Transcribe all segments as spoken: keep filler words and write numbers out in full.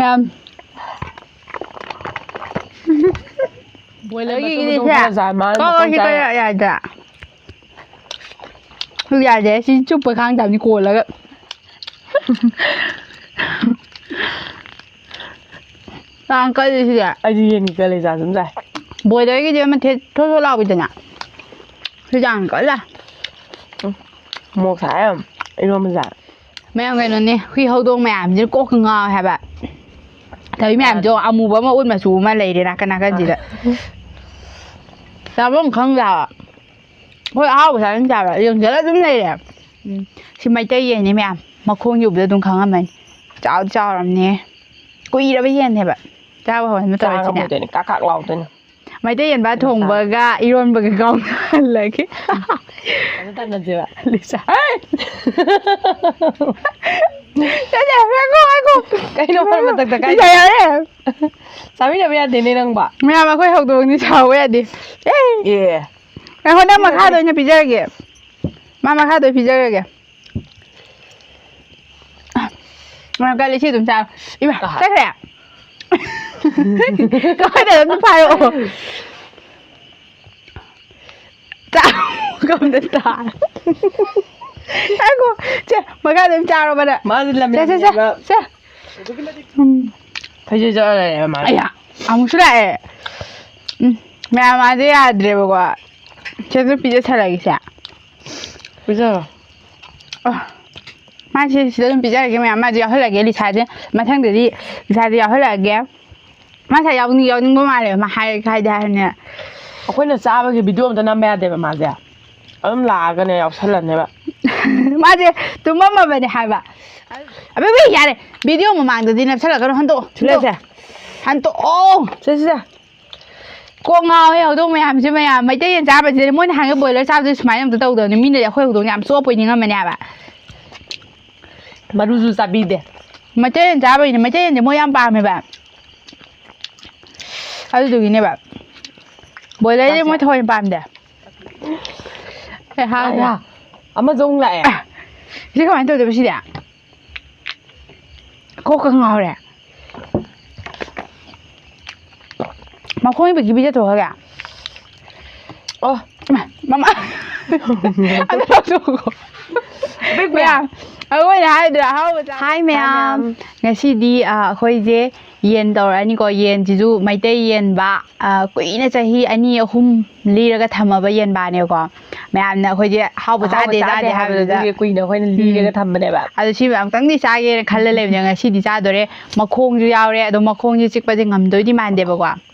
ꯌꯥꯝ ꯕꯣꯏꯂꯔꯒꯤ ꯃꯇꯨꯝ ꯃꯇꯨꯝ ꯏꯗꯤꯁꯦ ꯈꯔ ꯆꯥꯏ, ꯃꯥꯅ ꯀꯛꯑꯣ ꯃꯇꯣꯡ ꯁꯤ ꯆꯥꯏ꯫ ꯀꯛꯑꯣ ꯌꯥꯏꯗ꯫ ꯌꯥꯗꯦ, ꯁꯤ ꯆꯨꯞꯄ ꯈꯥꯡ ꯇꯥꯕꯅꯤ ꯀꯣꯜꯂꯒ꯫ ꯇꯥꯡ ꯀꯜꯂꯤ ꯁꯤꯗꯤ꯫ ꯑꯩꯗꯤ ꯌꯦꯟꯒꯤ ꯀꯂꯦꯖꯥꯁꯨ ꯑꯗꯨꯝ ꯆꯥꯏ꯫ ꯕꯣꯏꯂꯔꯒꯤꯗꯤ ꯑꯃ ꯊꯦꯠ ꯊꯣꯠ ꯊꯣꯠ ꯂꯥꯎꯋꯤꯗꯅ꯫ ꯁꯤꯗꯤ ꯌꯥꯝ ꯀꯜꯂꯦ꯫ ꯎꯝ꯫ ꯃꯣꯔꯣꯛ ꯁꯥꯏ ꯌꯥꯝ꯫ ꯏꯔꯣꯝꯕ ꯆꯥꯏ꯫ ꯃꯌꯥꯝ ꯀꯩꯅꯣꯅꯦ, ꯍꯨꯏ ꯍꯧꯗꯣꯡ ꯃꯌꯥꯝꯁꯤꯅ ꯀꯣꯛꯀ ꯉꯥꯎꯋꯦ ꯍꯥꯏꯕ꯫ ꯇꯧꯏ ꯃꯌꯥꯝꯗꯣ ꯃꯥꯅꯦ꯫ ꯑꯃꯨꯕ ꯑꯃ ꯎꯠ ꯃꯆꯨ ꯑꯃ ꯂꯩꯔꯦ ꯅꯥꯀꯟ ꯅꯥꯀꯟꯁꯤꯗ꯫ ꯑꯥ꯫ ꯆꯥꯐꯝ ꯈꯪꯗꯦ ꯍꯥꯏꯕ꯫ ꯑꯩꯈꯣꯏ ꯑꯍꯥꯎꯕ ꯆꯥꯅꯤꯡ ꯆꯥꯕ ꯌꯦꯡꯁꯤꯜꯂ ꯑꯗꯨꯝ ꯂꯩꯔꯦ꯫ ꯎꯝ꯫ ꯁꯤ ꯃꯩꯇꯩ ꯌꯦꯟꯅꯤ ꯃꯌꯥꯝ꯫ ꯃꯈꯣꯡ ꯌꯧꯕꯗ ꯑꯗꯨꯝ ꯈꯪꯉꯝꯃꯅꯤ꯫ ꯆꯥꯎꯗꯤ ꯆꯥꯎꯔꯝꯅꯦ꯫ ꯀꯨꯏꯔꯕ ꯌꯦꯟꯅꯦꯕ꯫ ꯆꯥꯕ ꯍꯧꯔ ꯅꯠꯇ꯭ꯔꯣ ꯆꯥ ꯁꯤꯅꯦ? ꯉꯝꯃꯣꯏꯗꯣꯏꯅꯦ꯫ ꯀꯥꯛ ꯀꯥꯛ ꯂꯥꯎꯗꯣꯏꯅꯦ꯫ ꯃꯩꯇꯩ ꯌꯦꯟꯕ ꯀꯩꯅꯣ ꯆꯥ- ꯊꯣꯡꯕꯒ ꯏꯔꯣꯟꯕꯒ ꯀꯥꯎꯅꯍꯜꯂꯒꯦ꯫ ꯑꯗꯨ ꯇꯥꯟꯅꯁꯦꯕ꯫ ꯂꯤꯆꯥ꯫ ꯍꯩ! ꯆꯠꯂꯦ, ꯉꯥꯏꯈꯣ, ꯉꯥꯏꯈꯣ꯫ ꯀꯩꯅꯣ ꯃꯔꯛ ꯃꯇꯛꯇ ꯀꯥꯏ- ꯂꯤꯆꯥ ꯌꯥꯔꯦ꯫ ꯆꯥꯃꯤꯟꯅꯕ ꯌꯥꯗꯦꯅꯦ ꯅꯪꯕ꯫ ꯃꯌꯥꯝ ꯑꯩꯈꯣꯏ ꯍꯧꯗꯣꯡꯅꯤ ꯁꯥꯎꯕ ꯌꯥꯗꯦ꯫ ꯑꯦ! ꯑꯦ꯫ ꯉꯥꯏꯈꯣ, ꯅꯪ ꯃꯈꯥꯗ ꯑꯣꯏꯅ ꯄꯤꯖꯔꯒꯦ꯫ ꯃꯥ ꯃꯈꯥꯗ ꯑꯣꯏꯅ ꯄꯤꯖꯔꯒꯦ꯫ ꯃꯔꯛ ꯀꯜꯂꯤ, ꯁꯤ ꯑꯗꯨꯝ ꯆꯥꯔꯣ꯫ ꯏꯃꯥ, ꯑꯍꯥ꯫ ꯆꯠꯈ꯭ꯔꯦ? ꯀꯃꯥꯏꯅ ꯇꯧꯔꯤꯅꯣ? ꯑꯝꯇ ꯐꯥꯔꯛꯑꯣ꯫ ꯆꯥꯔꯣ, ꯀꯝꯗ ꯇꯥꯔꯦ꯫ ꯉꯥꯏꯈꯣ, ꯁꯦ, ꯃꯈꯥꯗ ꯑꯗꯨꯝ ꯆꯥꯔꯣꯕ ꯅꯪ꯫ ꯃꯥꯁꯨ ꯂꯝ ꯁꯦ, ꯁꯦ, ꯁꯦ, ꯌꯥꯝꯃꯦꯕ꯫ ꯁꯦ꯫ ꯑꯗꯨꯛꯀꯤ ꯃꯇꯤꯛ ꯎꯝ꯫ ꯐꯩꯖꯩ ꯆꯠꯂ ꯂꯩꯔꯦꯕ ꯃꯥꯁꯦ꯫ ꯑꯌꯥ, ꯑꯃꯨꯛꯁꯨ ꯂꯥꯛꯑꯦ꯫ ꯎꯝ, ꯃꯌꯥꯝ ꯃꯥꯁꯦ ꯌꯥꯗ꯭ꯔꯦꯕꯀꯣ꯫ ꯁꯦ, ꯑꯗꯨꯝ ꯄꯤꯖꯊꯔꯒꯦ ꯁꯦ꯫ ꯄꯤꯖꯔꯣ꯫ ꯑ, ꯃꯥꯁꯦ ꯁꯤꯗ ꯑꯗꯨꯝ ꯄꯤꯖꯔꯒꯦ ꯃꯌꯥꯝ꯫ ꯃꯥꯁꯦ ꯌꯥꯎꯍꯜꯂꯒꯦ ꯂꯤꯁꯥꯁꯦ꯫ ꯃꯊꯪꯗꯗꯤ ꯂꯤꯁꯥꯁꯦ ꯌꯥꯎꯍꯜꯂꯛꯑꯒꯦ꯫ ꯃꯥ ꯉꯁꯥꯏ ꯌꯥꯎꯅꯤꯡ-, ꯌꯥꯎꯅꯤꯡꯕ ꯃꯥꯜꯂꯦ꯫ ꯃꯥ ꯍꯥꯏ-, ꯍꯥꯏꯗꯤ ꯍꯥꯏꯕꯅꯦ꯫ ꯑꯩꯈꯣꯏꯅ ꯆꯥꯕꯒꯤ ꯚꯤꯗꯤꯑꯣ ꯑꯝꯇ ꯅꯝꯕ ꯌꯥꯗꯦꯕ ꯃꯥꯁꯦ꯫ ꯑꯗꯨꯝ ꯂꯥꯛꯑꯒꯅꯦ ꯌꯥꯎꯁꯜꯂꯅꯦꯕ꯫ ꯃꯥꯁꯦ ꯇꯨꯝꯃꯝꯃꯕꯅꯦ ꯍꯥꯏꯕ꯫ ꯑꯕꯦꯕꯤ, ꯌꯥꯔꯦ꯫ ꯚꯤꯗꯤꯑꯣ ꯃꯃꯥꯡꯗꯗꯤ ꯅꯞꯁꯜꯂꯛꯀꯅꯨ꯫ ꯍꯟꯗꯣꯛꯑꯣ꯫ ꯁꯤꯗ ꯁꯦ꯫ ꯍꯟꯗꯣꯛꯑꯣ꯫ ꯁꯦ, ꯁꯤꯗ꯫ ꯀꯣꯛ ꯉꯥꯎꯋꯦ ꯍꯧꯗꯣꯡ ꯃꯌꯥꯝꯁꯦ ꯃꯌꯥꯝ꯫ ꯃꯩꯇꯩ ꯌꯦꯟ ꯆꯥꯕꯁꯤꯗ ꯃꯣꯏꯅ ꯍꯥꯡꯉꯦ ꯕꯣꯏꯂꯔ ꯆꯥꯕꯁꯦ ꯁꯨꯃꯥꯏꯅ ꯑꯝꯇ ꯇꯧꯗꯕꯅꯤ꯫ ꯃꯤꯅꯗꯤ ꯑꯩꯈꯣꯏ ꯍꯧꯗꯣꯡꯁꯦ ꯌꯥꯝ ꯆꯣꯞꯄꯣꯏ ꯅꯤꯡꯉꯝꯃꯅꯦ ꯍꯥꯏꯕ꯫ ꯃꯔꯨꯁꯨ ꯆꯥꯕꯤꯗꯦ꯫ ꯃꯩꯇꯩ ꯌꯦꯟ ꯆꯥꯕꯩꯅꯦ꯫ ꯃꯩꯇꯩ ꯌꯦꯟꯁꯦ ꯃꯣꯏ ꯌꯥꯝ ꯄꯥꯝꯃꯦꯕ꯫ ꯑꯗꯨꯗꯨꯒꯤꯅꯦꯕ꯫ ꯕꯣꯏꯂꯔꯗꯤ ꯆꯥꯁꯦ꯫ ꯃꯣꯏ ꯊꯑꯣꯏꯅ ꯄꯥꯝꯗꯦ꯫ ꯑꯦ, ꯍꯥꯎꯗꯦ꯫ ꯑꯌꯥ, ꯑꯃꯁꯨ ꯑꯃꯨꯛ ꯂꯥꯛꯑꯦ꯫ ꯑꯦ, ꯁꯤ ꯀꯃꯥꯏꯅ ꯇꯧꯗꯣꯏꯕ ꯁꯤꯗꯤ? ꯀꯣꯛꯀ ꯉꯥꯎꯔꯦ꯫ ꯃꯈꯣꯡꯒꯤ ꯄꯤꯛꯀꯤ ꯄꯤꯖꯊꯣꯛꯈ꯭ꯔꯒꯦ꯫ ꯑꯣ꯫ ꯏꯃꯥ, ꯃꯃꯥ꯫ ꯑꯗꯨ ꯂꯧꯊꯣꯛꯈꯣ꯫ ꯃꯌꯥꯝ, ꯑꯩꯈꯣꯏꯅ ꯍꯥꯏꯗ꯭ꯔꯥ, ꯑꯍꯥꯎꯕ ꯆꯥ-, ꯍꯥꯏ ꯃꯌꯥꯝ꯫ ꯉꯁꯤꯗꯤ, ꯑ, ꯑꯩꯈꯣꯏꯁꯦ ꯌꯦꯟ ꯇꯧꯔꯛꯑꯅꯤꯀꯣ꯫ ꯌꯦꯟꯁꯤꯁꯨ ꯃꯩꯇꯩ ꯌꯦꯟꯕ, ꯑ, ꯀꯨꯏꯅ ꯆꯍꯤ ꯑꯅꯤ ꯑꯍꯨꯝ ꯂꯤꯔꯒ ꯊꯝꯃꯕ ꯌꯦꯟꯕꯥꯅꯦꯕꯀꯣ꯫ ꯃꯌꯥꯝꯅ ꯑꯩꯈꯣꯏꯁꯦ ꯑꯍꯥꯎꯕ ꯑꯍꯥꯎꯕ ꯆꯥꯗꯦ, ꯆꯥꯗꯦ ꯆꯥꯗꯦ ꯍꯥꯏꯕꯗꯨꯗ ꯍꯥꯏꯕꯗꯨꯗ ꯑꯗꯨꯒꯤ ꯀꯨꯏꯅ ꯑꯩꯈꯣꯏꯅ ꯎꯝ꯫ ꯂꯤꯔꯒ ꯊꯝꯕꯅꯦꯕ꯫ ꯑꯗꯣ ꯁꯤ ꯑꯃꯨꯛꯇꯪꯗꯤ ꯆꯥꯒꯦꯅ ꯈꯜꯂ ꯂꯩꯕꯅꯦ꯫ ꯉꯁꯤꯗꯤ ꯆꯥꯗꯣꯔꯦ꯫ ꯃꯈꯣꯡꯁꯨ ꯌꯥꯎꯔꯦ꯫ ꯑꯗꯣ ꯃꯈꯣꯡꯁꯦ ꯆꯤꯛꯄꯁꯦ ꯉꯝꯗꯣꯏꯗꯤ ꯃꯥꯟꯗꯦꯕꯀꯣ꯫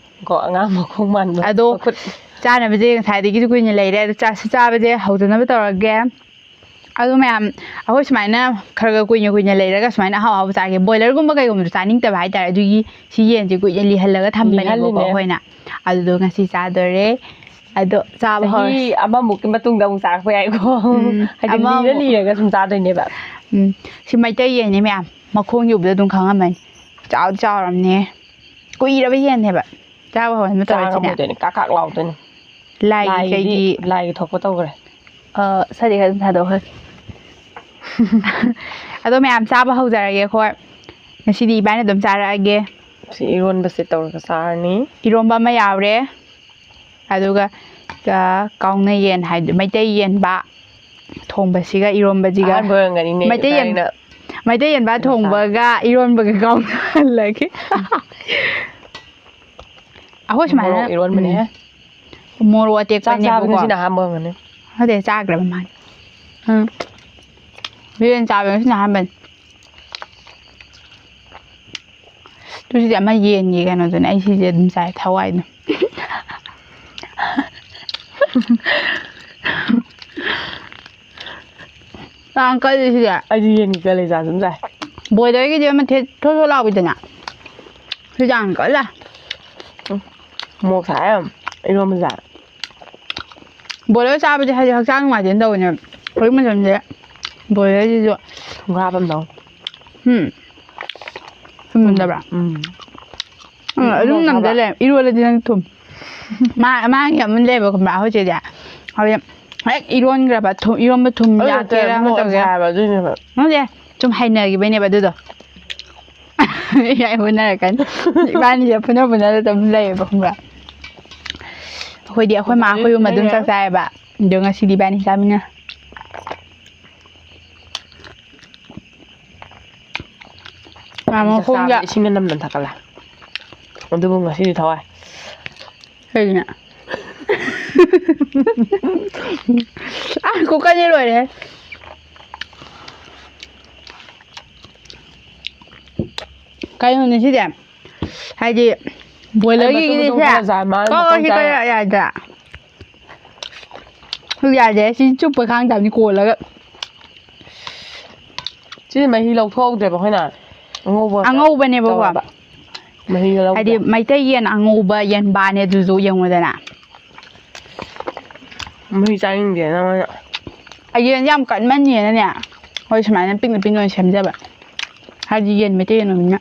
ꯀꯣ, ꯑꯉꯥꯡ ꯃꯈꯣꯡ ꯃꯥꯟꯕ ꯑꯗꯣ ꯃꯈꯨꯠ꯫ ꯆꯥꯅꯕꯁꯦ ꯉꯁꯥꯏꯗꯒꯤꯁꯨ ꯀꯨꯏꯅ ꯂꯩꯔꯦ꯫ ꯑꯗꯣ ꯆꯥꯁꯨ ꯆꯥꯕꯁꯦ ꯍꯧꯗꯅꯕ ꯇꯧꯔꯒꯦ꯫ ꯑꯗꯣ ꯃꯌꯥꯝ, ꯑꯩꯈꯣꯏ ꯁꯨꯃꯥꯏꯅ ꯈꯔ ꯈꯔ ꯀꯨꯏꯅ ꯀꯨꯏꯅ ꯂꯩꯔꯒ ꯁꯨꯃꯥꯏꯅ ꯑꯍꯥꯎ ꯑꯍꯥꯎꯕ ꯆꯥꯒꯦ꯫ ꯕꯣꯏꯂꯔꯒꯨꯝꯕ ꯀꯩꯒꯨꯝꯕꯗꯣ ꯆꯥꯅꯤꯡꯗꯕ ꯍꯥꯏꯇꯥꯔꯦ꯫ ꯑꯗꯨꯒꯤ ꯁꯤ ꯌꯦꯟꯁꯦ ꯀꯨꯏꯅ ꯂꯤꯍꯜꯂꯒ ꯊꯝꯕꯅꯦꯕꯀꯣ ꯂꯤꯍꯜꯂꯤꯅꯦ꯫ ꯑꯩꯈꯣꯏꯅ꯫ ꯑꯗꯨꯗꯣ ꯉꯁꯤ ꯆꯥꯗꯣꯔꯦ꯫ ꯑꯗꯣ ꯆꯥꯕ ꯍꯧꯔꯁꯤ꯫ ꯆꯍꯤ ꯑꯃꯃꯨꯛꯀꯤ ꯃꯇꯨꯡꯗ ꯑꯃꯨꯛ ꯆꯥꯔꯛꯄ ꯌꯥꯏꯀꯣ꯫ ꯎꯝ, ꯍꯥꯏꯗꯤ ꯂꯤꯔ ꯑꯃꯃꯨꯛ꯫ ꯂꯤꯔꯒ ꯁꯨꯝ ꯆꯥꯗꯣꯏꯅꯦꯕ꯫ ꯎꯝ, ꯁꯤ ꯃꯩꯇꯩ ꯌꯦꯟꯅꯤ ꯃꯌꯥꯝ꯫ ꯃꯈꯣꯡ ꯌꯧꯕꯗ ꯑꯗꯨꯝ ꯈꯪꯉꯝꯃꯅꯤ꯫ ꯆꯥꯎꯗꯤ ꯆꯥꯎꯔꯝꯅꯦ꯫ ꯀꯨꯏꯔꯕ ꯌꯦꯟꯅꯦꯕ꯫ ꯆꯥꯕ ꯍꯧꯔꯅꯤ ꯃꯇꯧ ꯆꯥ ꯑꯁꯤꯅꯦ꯫ ꯉꯝꯃꯣꯏꯗꯣꯏꯅꯦ꯫ ꯀꯥꯛ ꯀꯥꯛ ꯂꯥꯎꯗꯣꯏꯅꯦ꯫ ꯂꯥꯏꯒꯤ ꯂꯥꯏꯒꯤꯗꯤ ꯀꯩꯒꯤ ꯂꯥꯏꯒꯤ ꯊꯣꯛꯄ ꯇꯧꯈ꯭ꯔꯦ꯫ ꯑ, ꯁꯔꯤ ꯈꯔ ꯑꯗꯨꯝ ꯊꯥꯗꯣꯛꯈ꯭ꯔꯒꯦ꯫ ꯑꯗꯣ ꯃꯌꯥꯝ ꯆꯥꯕ ꯍꯧꯖꯔꯒꯦ ꯑꯩꯈꯣꯏ꯫ ꯉꯁꯤꯗꯤ ꯏꯕꯥꯅꯤ ꯑꯗꯨꯝ ꯆꯥꯔꯛꯑꯒꯦ꯫ ꯁꯤ ꯏꯔꯣꯟꯕꯁꯦ ꯇꯧꯔꯒ ꯆꯥꯔꯅꯤ꯫ ꯏꯔꯣꯝꯕ ꯑꯃ ꯌꯥꯎꯔꯦ꯫ ꯑꯗꯨꯒ, ꯑ, ꯀꯥꯎꯅ ꯌꯦꯟ ꯍꯥꯏꯗꯤ ꯃꯩꯇꯩ ꯌꯦꯟꯕ ꯊꯣꯡꯕꯁꯤꯒ ꯏꯔꯣꯝꯕꯁꯤꯒ꯫ ꯑꯍꯥꯟꯕ ꯑꯣꯏꯔꯝꯒꯅꯤꯅꯦ ꯃꯩꯇꯩ ꯌꯦꯟ-, ꯏꯕꯥꯅꯤꯅ ꯃꯩꯇꯩ ꯌꯦꯟꯕ ꯀꯩꯅꯣ ꯆꯥ-, ꯊꯣꯡꯕꯒ ꯏꯔꯣꯟꯕꯒ ꯀꯥꯎꯅꯍꯜꯂꯒꯦ꯫ ꯑꯩꯈꯣꯏ ꯁꯨꯃꯥꯏꯅ, ꯃꯣꯔꯣꯛ ꯏꯔꯣꯟꯕꯅꯦ꯫ ꯎꯝ꯫ ꯃꯣꯔꯣꯛ ꯆꯥꯛ ꯆꯥꯕ ꯑꯇꯦꯛꯄꯅꯦꯕꯀꯣ꯫ ꯉꯁꯤꯅ ꯑꯍꯥꯟꯕ ꯑꯣꯏꯔꯝꯒꯅꯤ꯫ ꯅꯠꯇꯦ, ꯆꯥꯈ꯭ꯔꯕ ꯃꯥꯜꯂꯦ꯫ ꯎꯝ꯫ ꯌꯦꯟ ꯆꯥꯕ ꯉꯁꯤꯅ ꯑꯍꯥꯟꯕꯅꯤ꯫ ꯑꯗꯨ ꯁꯤꯗꯤ ꯑꯃ ꯌꯦꯟꯒꯤ ꯀꯩꯅꯣꯗꯨꯅꯦ꯫ ꯑꯩ ꯁꯤꯁꯦ ꯑꯗꯨꯝ ꯆꯥꯏ, ꯊꯋꯥꯏꯗꯣ꯫ ꯌꯥꯝ ꯀꯜꯂꯤ ꯁꯤꯁꯦ꯫ ꯑꯩꯗꯤ ꯌꯦꯟꯒꯤ ꯀꯂꯦꯖꯥꯁꯨ ꯑꯗꯨꯝ ꯆꯥꯏ꯫ ꯕꯣꯏꯂꯔꯒꯤꯗꯤ ꯑꯃ ꯊꯦꯠ-, ꯊꯣꯠ ꯊꯣꯠ ꯂꯥꯎꯋꯤꯗꯅ꯫ ꯁꯤꯗꯤ ꯌꯥꯝ ꯀꯜꯂꯦ꯫ ꯎꯝ꯫ ꯃꯣꯔꯣꯛ ꯁꯥꯏ ꯌꯥꯝ ꯏꯔꯣꯟꯕꯁꯦ꯫ ꯕꯣꯏꯂꯔ ꯆꯥꯕꯗꯤ ꯍꯥꯏꯗꯤ ꯍꯛꯆꯥꯡ ꯅꯨꯡꯉꯥꯏꯇꯦꯅ ꯇꯧꯕꯅꯦꯕ꯫ ꯍꯧꯖꯤꯛ ꯃꯇꯝꯁꯦ ꯕꯣꯏꯂꯔꯁꯤꯁꯨ ꯊꯨꯝꯒ ꯍꯥꯞꯄꯝꯗꯧ꯫ ꯎꯝ꯫ ꯊꯨꯝꯗꯕ꯭ꯔꯥ? ꯎꯝ꯫ ꯎꯝ, ꯑꯗꯨꯝ ꯃꯣꯔꯣꯛ ꯁꯥꯕ꯫ ꯅꯝꯖꯜꯂꯦ꯫ ꯏꯔꯣꯜꯂꯗꯤ ꯅꯪ ꯊꯨꯝ꯫ ꯃꯥ-, ꯃꯥꯒꯤ ꯑꯃ ꯂꯩꯕ ꯈꯪꯕ꯭ꯔꯥ? ꯑꯩꯈꯣꯏ ꯆꯦꯗꯤ꯫ ꯍꯧꯖꯤꯛ ꯍꯦꯛ ꯏꯔꯣꯟꯈ꯭ꯔꯕ ꯊꯨꯝ, ꯏꯔꯣꯟꯕ ꯊꯨꯝ ꯑꯗꯨ ꯅꯠꯇꯦ, ꯌꯥꯛꯀꯦꯔꯥ ꯑꯃ ꯃꯣꯔꯣꯛ ꯌꯥꯝ ꯇꯧꯒꯦꯔꯥ꯫ ꯁꯥꯏ ꯍꯥꯏꯕ ꯑꯗꯨꯏꯅꯦꯕ꯫ ꯅꯠꯇꯦ, ꯁꯨꯝ ꯍꯩꯅꯈꯤꯕꯩꯅꯦꯕ ꯑꯗꯨꯗꯣ꯫ ꯌꯥꯏ, ꯍꯣꯠꯅꯔꯛꯀꯅꯤ꯫ ꯏꯕꯥꯅꯤꯁꯦ ꯐꯨꯅ ꯐꯨꯅꯗ ꯑꯗꯨꯝ ꯂꯩꯌꯦꯕ, ꯈꯪꯕ꯭ꯔꯥ? ꯑꯩꯈꯣꯏꯗꯤ ꯑꯩꯈꯣꯏ ꯃꯥ ꯑꯩꯈꯣꯏ ꯌꯨꯝ ꯑꯗꯨꯝ ꯆꯥꯛ ꯆꯥꯏꯌꯦꯕ꯫ ꯑꯗꯣ ꯉꯁꯤꯗꯤ ꯏꯕꯥꯅꯤ ꯆꯥꯃꯤꯟꯅ ꯃꯥꯃꯣ ꯆꯥꯛ ꯆꯥꯕꯗ ꯈꯣꯡꯗ ꯏꯁꯤꯡꯒ ꯅꯝꯅ ꯊꯛꯀꯠꯂꯦ꯫ ꯑꯗꯨꯕꯨ ꯉꯁꯤꯗꯤ ꯊꯋꯥꯏ꯫ ꯀꯩꯒꯤꯅꯣ? ꯑꯥ, ꯀꯨꯀꯔꯁꯦ ꯂꯣꯏꯔꯦ꯫ ꯀꯩꯅꯣꯅꯦ ꯁꯤꯗꯤ? ꯍꯥꯏꯗꯤ, ꯕꯣꯏꯂꯔꯒꯤ ꯃꯇꯨꯝ ꯃꯇꯨꯝ ꯏꯗꯤꯁꯦ꯫ ꯈꯔ ꯆꯥꯏ, ꯃꯥꯅ ꯀꯣ, ꯃꯇꯨꯝ ꯁꯤ ꯆꯥꯏ꯫ ꯀꯌꯥ ꯌꯥꯗ꯭ꯔꯥ? ꯌꯥꯗꯦ꯫ ꯁꯤ ꯆꯨꯞꯄ ꯈꯥꯡ ꯇꯥꯕꯅꯤ ꯀꯣꯜꯂꯒ꯫ ꯁꯤꯗꯤ ꯃꯍꯤ ꯂꯧꯊꯣꯛꯍꯧꯗ꯭ꯔꯦꯕ ꯑꯩꯈꯣꯏꯅ꯫ ꯑꯉꯧꯕ ꯑꯉꯧꯕꯅꯦꯕꯀꯣ꯫ ꯇꯧꯔꯕ꯫ ꯃꯍꯤꯒ ꯂꯧꯗ꯭ꯔꯦ꯫ ꯍꯥꯏꯗꯤ ꯃꯩꯇꯩ ꯌꯦꯟ ꯑꯉꯧꯕ ꯌꯦꯟꯕꯥꯅꯦ ꯑꯗꯨꯁꯨ ꯌꯦꯡꯉꯨꯗꯅ꯫ ꯃꯍꯤ ꯆꯥꯅꯤꯡꯗꯦꯅ ꯃꯣꯏꯅ꯫ ꯑ, ꯌꯦꯟꯁꯦ ꯌꯥꯝ ꯀꯟꯃꯟꯅꯦꯅꯅꯦ꯫ ꯍꯣꯏ, ꯁꯨꯃꯥꯏꯅ ꯄꯤꯛꯅ ꯄꯤꯛꯅ ꯑꯣꯏꯅ ꯁꯦꯝꯖꯕ꯫ ꯍꯥꯏꯗꯤ ꯌꯦꯟ ꯃꯩꯇꯩ ꯌꯦꯟ ꯑꯣꯏꯕꯅꯤꯅ꯫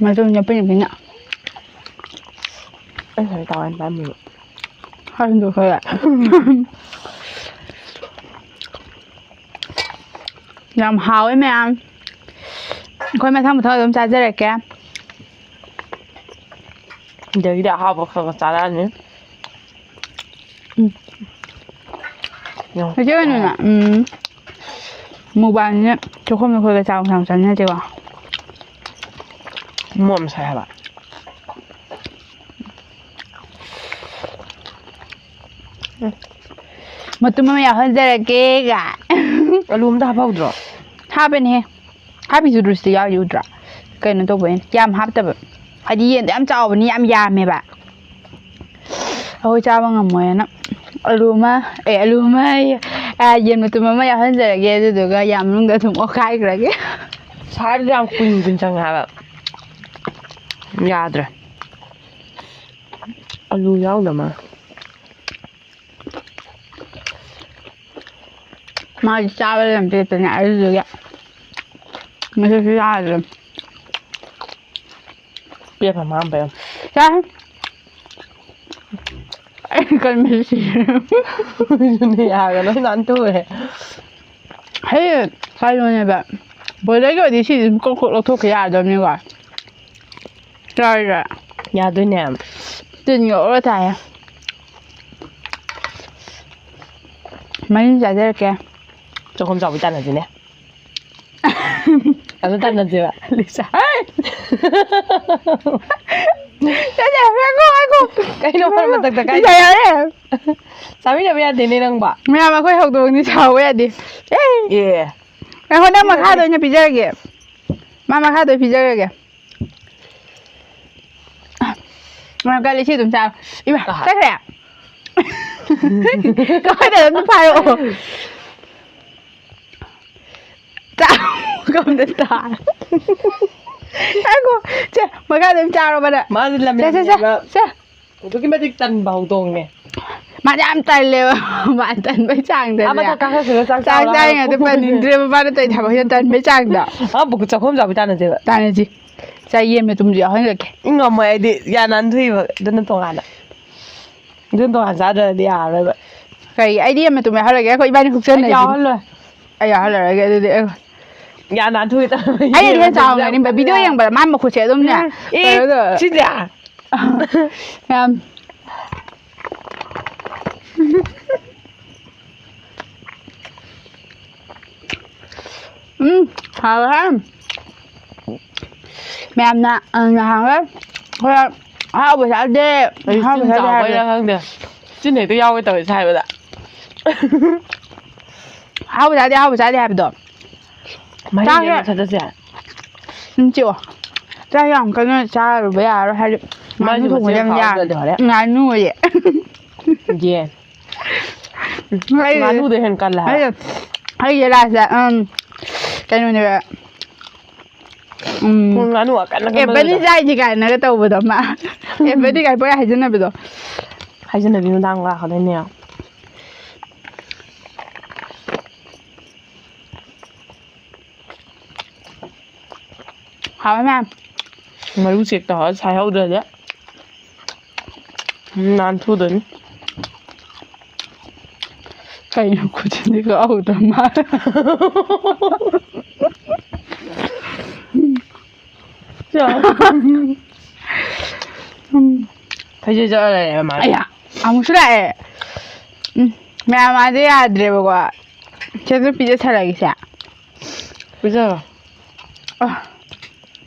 ꯃꯇꯨꯝ ꯌꯥꯄꯤꯅ ꯄꯤꯅ꯫ ꯑꯩ ꯉꯁꯥꯏ ꯇꯥꯋꯥꯏ ꯄꯥꯝꯃꯦꯕ꯫ ꯍꯥꯏꯗꯣ ꯈꯔ꯫ ꯌꯥꯝ ꯍꯥꯎꯋꯦ ꯃꯌꯥꯝ꯫ ꯑꯩꯈꯣꯏ ꯃꯊꯪ ꯃꯊꯪ ꯑꯗꯨꯝ ꯆꯥꯖꯔꯛꯀꯦ꯫ ꯁꯤꯗꯒꯤꯗꯤ ꯑꯍꯥꯎꯕ ꯈꯔ ꯈꯔ ꯆꯥꯔꯛꯑꯅꯤ꯫ ꯎꯝ꯫ ꯌꯦꯡꯉꯨ꯫ ꯏꯆꯦ ꯀꯩꯅꯣꯅ, ꯎꯝ, ꯃꯨꯛꯕꯥꯡꯁꯤꯅ ꯆꯥꯛꯈꯨꯝꯗ ꯑꯩꯈꯣꯏꯒ ꯆꯥꯕ ꯌꯥꯝ ꯆꯥꯅꯤꯡꯉꯛꯇꯦꯀꯣ꯫ ꯃꯣꯠ ꯌꯥꯝ ꯁꯥꯏ ꯍꯥꯏꯕ꯫ ꯃꯇꯨꯝ ꯑꯃ ꯌꯥꯎꯍꯟꯖꯔꯒꯦꯒ꯫ ꯑꯂꯨ ꯑꯝꯇ ꯍꯥꯞꯍꯧꯗ꯭ꯔꯣ? ꯍꯥꯞꯄꯅꯦꯍꯦ꯫ ꯍꯥꯞꯄꯤꯁꯨ ꯔꯨꯁꯇ ꯌꯥꯎꯔꯤ ꯎꯗ꯭ꯔꯣ? ꯀꯩꯅꯣ ꯇꯧꯕꯩꯅꯦ, ꯌꯥꯝ ꯍꯥꯞꯇꯕ꯫ ꯍꯥꯏꯗꯤ ꯌꯦꯟꯗꯣ ꯌꯥꯝ ꯆꯥꯎꯕꯅꯤ, ꯌꯥꯝ ꯌꯥꯝꯃꯦꯕ꯫ ꯑꯩꯈꯣꯏ ꯆꯥꯕ ꯉꯝꯃꯣꯏꯅ ꯑꯂꯨ ꯑꯃ, ꯑꯦ, ꯑꯂꯨ ꯑꯃ, ꯑ, ꯌꯦꯟ ꯃꯇꯨꯝ ꯑꯃ ꯌꯥꯎꯍꯟꯖꯔꯒꯦ, ꯑꯗꯨꯗꯨꯒ ꯌꯥꯝ ꯃꯅꯨꯡꯗ ꯑꯗꯨꯝ ꯑꯣꯠꯈꯥꯏꯈ꯭ꯔꯒꯦ꯫ ꯁꯥꯏꯗ ꯌꯥꯝ ꯀꯨꯏꯅ ꯀꯨꯏꯅ ꯆꯪꯉꯦ ꯍꯥꯏꯕ꯫ ꯌꯥꯗ꯭ꯔꯦ꯫ ꯑꯂꯨ ꯌꯥꯎꯗꯃ꯫ ꯃꯥꯗꯤ ꯆꯥꯕ ꯂꯝ ꯄꯦꯠꯄꯅꯦ, ꯑꯗꯨꯗꯨꯒꯤ ꯃꯁꯛꯁꯨ ꯌꯥꯗ꯭ꯔꯦ꯫ ꯄꯦꯠꯄ ꯃꯥꯡꯕ ꯌꯥꯝ꯫ ꯆꯥ꯫ ꯑꯩ ꯀꯟꯕꯁꯨ ꯁꯤꯔꯦ꯫ ꯑꯗꯨꯅꯦ ꯌꯥꯒ ꯂꯣꯏ ꯅꯥꯟꯊꯣꯛꯎꯔꯦ꯫ ꯍꯩ, ꯀꯩꯅꯣꯅꯦꯕ꯫ ꯕꯣꯏꯂꯔꯒꯤ ꯑꯣꯏꯗꯤ ꯁꯤꯗꯤ ꯑꯗꯨꯝ ꯀꯣꯛ ꯀꯣꯛ ꯂꯧꯊꯣꯛꯈꯤ ꯌꯥꯔꯗꯕꯅꯤꯀꯣ꯫ ꯆꯥꯔꯤꯁꯦ꯫ ꯌꯥꯗꯣꯏꯅꯦ꯫ ꯇꯤꯟ ꯌꯣꯠꯂ ꯇꯥꯏꯌꯦ꯫ ꯃꯔꯤꯟ ꯆꯥꯖꯔꯛꯀꯦ꯫ ꯆꯥꯛꯈꯨꯝ ꯆꯥꯎꯕꯤ ꯇꯥꯟꯅꯁꯤꯅꯦ꯫ ꯑꯗꯨ ꯇꯥꯟꯅꯁꯦꯕ꯫ ꯂꯤꯁꯥ꯫ ꯆꯠꯂꯦ, ꯉꯥꯏꯈꯣ, ꯉꯥꯏꯈꯣ꯫ ꯀꯩꯅꯣ ꯃꯔꯛ ꯃꯇꯛꯇ ꯀꯥꯏ-, ꯂꯤꯁꯥ ꯌꯥꯔꯦ꯫ ꯆꯥꯃꯤꯟꯅꯕ ꯌꯥꯗꯦꯅꯦ ꯅꯪꯕ꯫ ꯃꯌꯥꯝ ꯑꯩꯈꯣꯏ ꯍꯧꯗꯣꯡꯅꯤ ꯁꯥꯎꯕ ꯌꯥꯗꯦ꯫ ꯑꯦ꯫ ꯑꯦ꯫ ꯉꯥꯏꯈꯣ, ꯅꯪ ꯃꯈꯥꯗ ꯑꯣꯏꯅ ꯄꯤꯖꯔꯒꯦ꯫ ꯃꯥ ꯃꯈꯥꯗ ꯑꯣꯏꯅ ꯄꯤꯖꯔꯒꯦ꯫ ꯃꯔꯛ ꯀꯜꯂꯤ, ꯁꯤ ꯑꯗꯨꯝ ꯆꯥꯔꯣ꯫ ꯏꯃꯥ, ꯑꯍꯥ꯫ ꯆꯠꯈ꯭ꯔꯦ? ꯀꯃꯥꯏꯅ ꯇꯧꯔꯤꯅꯣ? ꯑꯝꯇ ꯐꯥꯔꯛꯑꯣ꯫ ꯆꯥ-, ꯀꯝꯗ ꯇꯥ-, ꯉꯥꯏꯈꯣ, ꯁꯦ, ꯃꯈꯥꯗ ꯑꯗꯨꯝ ꯆꯥꯔꯣꯕ ꯅꯪ꯫ ꯃꯥꯁꯦ ꯂꯝ ꯁꯦ, ꯁꯦ, ꯁꯦ, ꯌꯥꯝ ꯁꯦ꯫ ꯑꯗꯨꯛꯀꯤ ꯃꯇꯤꯛ ꯇꯟꯕ ꯍꯧꯗꯣꯡꯅꯦ꯫ ꯃꯥꯗꯤ ꯌꯥꯝ ꯇꯜꯂꯦꯕ꯫ ꯃꯥ ꯇꯟꯕꯩ ꯆꯥꯡꯗꯅꯦ꯫ ꯑꯥ, ꯃꯊꯛ ꯀꯥꯈꯠꯈꯤꯕ ꯆꯥꯛ ꯆꯥꯛ ꯆꯥꯎ ꯆꯥꯔꯤꯉꯩꯗ ꯂꯥꯎꯔꯛꯄ ꯄꯟꯅꯤꯡꯗ꯭ꯔꯦꯕ, ꯃꯥꯅ ꯇꯧꯔꯤ ꯊꯕꯛꯁꯤꯅ ꯇꯟꯕꯩ ꯆꯥꯡꯗ꯫ ꯑꯥ, ꯕꯨꯀꯨ ꯆꯥꯛꯈꯨꯝ ꯆꯥꯎꯕꯤ ꯇꯥꯟꯅꯁꯦꯕ꯫ ꯇꯥꯟꯅꯁꯤ꯫ ꯆꯥ ꯌꯦꯟ ꯃꯇꯨꯝꯁꯨ ꯌꯥꯎꯍꯟꯂꯛꯀꯦ꯫ ꯉꯝꯃꯣꯏ ꯑꯩꯗꯤ, ꯌꯥ ꯅꯥꯟꯊꯨꯏꯕ, ꯑꯗꯨꯅ ꯇꯣꯉꯥꯟꯅ꯫ ꯑꯗꯨꯅ ꯇꯣꯉꯥꯟ ꯆꯥꯗ꯭ꯔꯗꯤ ꯌꯥꯔꯔꯣꯏꯕ꯫ ꯀꯔꯤ? ꯑꯩꯗꯤ ꯌꯦꯟ ꯃꯇꯨꯝ ꯌꯥꯎꯍꯜꯂꯒꯦ, ꯑꯩꯈꯣꯏ ꯏꯕꯥꯅꯤ ꯑꯩ ꯍꯨꯛꯆꯟꯅꯁꯤ꯫ ꯌꯥꯎꯍꯜꯂꯣꯏ꯫ ꯑꯩ ꯌꯥꯎꯍꯜꯂꯔꯣꯏꯒꯦ ꯑꯗꯨꯗꯤ꯫ ꯑꯩ ꯌꯥ ꯅꯥꯟꯊꯨꯒꯦ ꯇꯧꯔꯦ꯫ ꯑꯩꯅꯗꯤ ꯍꯦꯟꯅ ꯆꯥꯎꯔꯝꯒꯅꯤꯕ, ꯚꯤꯗꯤꯑꯣ ꯌꯦꯡꯕꯗ ꯃꯥ ꯃꯈꯨꯠꯁꯦ ꯑꯗꯨꯝꯅꯦ, ꯎꯝ, ꯏ, ꯇꯧꯔꯒ꯫ ꯁꯤꯁꯦ꯫ ꯌꯥꯝ꯫ ꯎꯝ, ꯍꯥꯎꯋꯦ ꯍꯥꯏ꯫ ꯃꯌꯥꯝꯅ, ꯑ, ꯅꯍꯥꯟꯒꯩ ꯈꯔ ꯑꯍꯥꯎꯕ ꯆꯥꯗꯦ, ꯑꯩ ꯑꯍꯥꯎꯕ ꯆꯤꯟ ꯆꯥꯗꯦ ꯍꯥꯏꯕꯗꯣ꯫ ꯆꯥꯎꯕꯩꯔꯥ ꯈꯪꯗꯦ꯫ ꯆꯤꯟ ꯍꯦꯛꯇ ꯌꯥꯎꯒꯦ ꯇꯧꯋꯦ ꯁꯥꯏꯕꯗ꯫ ꯑꯍꯥꯎꯕ ꯆꯥꯗꯦ, ꯑꯍꯥꯎꯕ ꯆꯥꯗꯦ ꯍꯥꯏꯕꯗꯣ꯫ ꯃꯍꯤꯁꯦ ꯆꯥꯛꯁꯦ ꯃꯊꯛꯇꯁꯦ꯫ ꯁꯨꯝ ꯆꯤꯛꯑꯣ꯫ ꯆꯥꯛ ꯌꯥꯝ ꯀꯟꯅ ꯆꯥꯔꯨꯕ ꯌꯥꯔꯔꯣꯏ, ꯍꯥꯏꯗꯤ ꯃꯥꯏꯁꯦ ꯉꯥꯅꯨ ꯊꯣꯡꯕꯁꯦ ꯃꯆꯦꯠ ꯌꯥꯝ ꯈꯥꯛꯑ ꯌꯥꯝ-, ꯆꯠꯂꯦ ꯍꯣꯔꯦꯟ꯫ ꯉꯥꯅꯨ ꯑꯌꯦ꯫ ꯌꯦꯟ꯫ ꯑꯩ-, ꯉꯥꯅꯨꯗ ꯍꯦꯟꯅ ꯀꯜꯂꯦ ꯍꯥꯏꯕ꯫ ꯑꯩ-, ꯑꯩꯒꯤ ꯂꯥꯁꯇ, ꯎꯝ, ꯀꯩꯅꯣꯅꯦꯕ꯫ ꯎꯝ꯫ ꯉꯥꯅꯨ ꯑꯀꯟ ꯑꯀꯟꯕ ꯑꯦꯕꯅꯤ ꯂꯩꯕꯗꯣ꯫ ꯆꯥꯏꯅꯤ ꯀꯥꯏꯅꯒ ꯇꯧꯕꯗꯣ ꯃꯥ꯫ ꯑꯦꯕꯅꯤ ꯀꯥꯏ ꯄꯣꯏ ꯍꯥꯏꯖꯟꯅꯕꯗꯣ꯫ ꯍꯥꯏꯖꯟꯅꯕꯤ ꯃꯇꯥꯡ ꯂꯥꯛꯀꯗꯣꯏꯅꯦ꯫ ꯍꯥꯎꯋꯦ ꯃꯌꯥꯝ꯫ ꯃꯔꯨ ꯆꯦꯛ ꯇꯧꯔ ꯁꯥꯏꯍꯧꯗ꯭ꯔꯗꯤ ꯅꯥꯟꯊꯨꯗꯣꯏꯅꯤ꯫ ꯀꯩꯅꯣ ꯈꯨꯖꯤꯟꯗꯤ ꯀꯛꯍꯧꯗ ꯃꯥꯜꯂꯦ꯫ ꯐꯩꯖꯩ ꯆꯠꯂ ꯂꯩꯔꯦ ꯃꯥ꯫ ꯑꯌꯥ, ꯑꯃꯨꯛꯁꯨ ꯂꯥꯛꯑꯦ꯫ ꯎꯝ, ꯃꯌꯥꯝ ꯃꯥꯁꯦ ꯌꯥꯗ꯭ꯔꯦꯕꯀꯣ꯫ ꯁꯦ, ꯑꯗꯨꯝ ꯄꯤꯖꯊꯔꯒꯦꯁꯦ꯫ ꯄꯤꯖꯔꯣ꯫ ꯑ,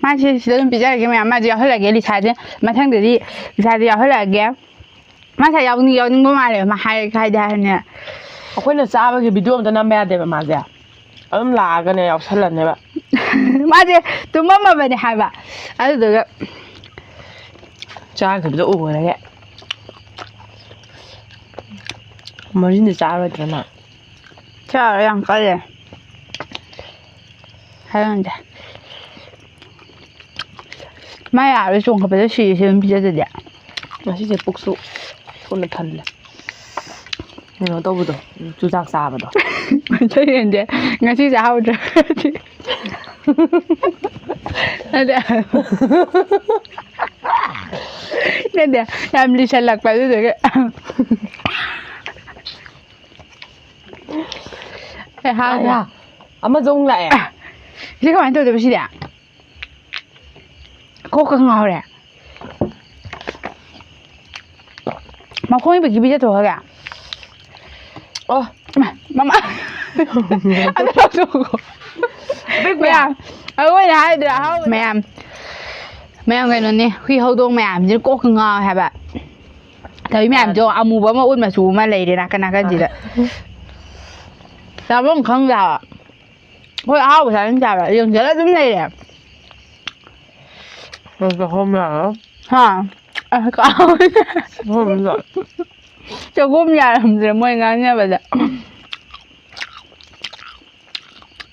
ꯃꯥꯁꯦ ꯁꯤꯗ ꯑꯗꯨꯝ ꯄꯤꯖꯔꯒꯦ ꯃꯌꯥꯝ꯫ ꯃꯥꯁꯦ ꯌꯥꯎꯍꯜꯂꯒꯦ ꯂꯤꯁꯥꯁꯦ꯫ ꯃꯊꯪꯗꯗꯤ ꯂꯤꯁꯥꯁꯦ ꯌꯥꯎꯍꯜꯂꯛꯑꯒꯦ꯫ ꯃꯥ ꯉꯁꯥꯏ ꯌꯥꯎꯅꯤꯡ-, ꯌꯥꯎꯅꯤꯡꯕ ꯃꯥꯜꯂꯦꯕ꯫ ꯃꯥ ꯍꯥꯏ-, ꯍꯥꯏꯗꯤ ꯍꯥꯏꯕꯅꯦ꯫ ꯑꯩꯈꯣꯏꯅ ꯆꯥꯕꯒꯤ ꯚꯤꯗꯤꯑꯣ ꯑꯝꯇ ꯅꯝꯕ ꯌꯥꯗꯦꯕ ꯃꯥꯁꯦ꯫ ꯑꯗꯨꯝ ꯂꯥꯛꯑꯒꯅꯦ ꯌꯥꯎꯁꯜꯂꯅꯦꯕ꯫ ꯃꯥꯁꯦ ꯇꯨꯝꯃꯝꯃꯕꯅꯦ ꯍꯥꯏꯕ꯫ ꯑꯗꯨꯗꯨꯒ ꯆꯥꯈꯤꯕꯗꯣ ꯎꯕꯗꯒꯤ꯫ ꯃꯔꯤꯟꯗꯤ ꯆꯥꯔꯣꯏꯗ꯭ꯔꯣ ꯅꯪ? ꯆꯥꯔꯣꯏ, ꯌꯥꯝ ꯀꯜꯂꯦ꯫ ꯍꯥꯏꯔꯝꯗꯦ꯫ ꯃꯥ ꯌꯥꯔꯣꯏ, ꯆꯣꯡꯈꯠꯄꯗ ꯁꯤꯔꯦ ꯁꯤ ꯑꯗꯨꯝ ꯄꯤꯖꯗꯗꯤ꯫ ꯉꯁꯤꯁꯦ ꯄꯨꯛꯁꯨ ꯊꯨꯅ ꯊꯜꯂꯦ꯫ ꯀꯩꯅꯣ ꯇꯧꯕꯗꯣ, ꯆꯨꯖꯥꯛ ꯆꯥꯕꯗꯣ꯫ ꯃꯩꯇꯩ ꯌꯦꯟꯁꯦ ꯉꯁꯤ ꯆꯥꯍꯧꯗ꯭ꯔꯒꯗꯤ꯫ ꯅꯠꯇꯦ꯫ ꯅꯠꯇꯦ, ꯌꯥꯝ ꯂꯤꯁꯜꯂꯛꯄ ꯑꯗꯨꯗꯨꯒꯤ꯫ ꯑꯦ, ꯍꯥ꯫ ꯑꯌꯥ, ꯑꯃꯁꯨ ꯑꯃꯨꯛ ꯂꯥꯛꯑꯦ꯫ ꯁꯤ ꯀꯃꯥꯏꯅ ꯇꯧꯗꯣꯏꯕ ꯁꯤꯗꯤ? ꯀꯣꯛꯀ ꯉꯥꯎꯔꯦ꯫ ꯃꯈꯣꯡꯒꯤ ꯄꯤꯛꯀꯤ ꯄꯤꯖꯊꯣꯛꯈ꯭ꯔꯒꯦ꯫ ꯑꯣ꯫ ꯏꯃꯥ, ꯃꯃꯥ꯫ ꯑꯗꯨ ꯂꯧꯊꯣꯛꯈꯣ꯫ ꯄꯤꯛꯄ꯭ꯔꯥ? ꯃꯌꯥꯝ, ꯑꯩꯈꯣꯏꯅ ꯍꯥꯏꯗ꯭ꯔꯥ ꯑꯍꯥꯎꯕ? ꯃꯌꯥꯝ, ꯃꯌꯥꯝ ꯀꯩꯅꯣꯅꯦ, ꯍꯨꯏ ꯍꯧꯗꯣꯡ ꯃꯌꯥꯝꯁꯤꯅ ꯀꯣꯛꯀ ꯉꯥꯎꯋꯦ ꯍꯥꯏꯕ꯫ ꯇꯧꯏ ꯃꯌꯥꯝꯗꯣ ꯑꯃꯨꯕ ꯑꯃ ꯎꯠ ꯃꯆꯨ ꯑꯃ ꯂꯩꯔꯦ ꯅꯥꯀꯟ ꯅꯥꯀꯟꯁꯤꯗ꯫ ꯆꯥꯐꯝ ꯈꯪꯗꯦ ꯍꯥꯏꯕ꯫ ꯑꯩꯈꯣꯏ ꯑꯍꯥꯎꯕ ꯆꯥꯅꯤꯡꯗꯦ ꯍꯥꯏꯕ꯫ ꯌꯦꯡꯁꯤꯜꯂ ꯑꯗꯨꯝ ꯂꯩꯔꯦ꯫ ꯅꯪ ꯆꯥꯛꯈꯨꯝ ꯌꯥꯔꯣꯏ꯫ ꯍꯥ? ꯑ, ꯀꯥꯎꯋꯦ꯫ ꯆꯥꯛꯈꯨꯝꯗ꯫ ꯆꯥꯛꯈꯨꯝ ꯌꯥꯔꯝꯗ꯭ꯔꯦ ꯃꯣꯏ ꯉꯥꯡꯅꯕꯗ꯫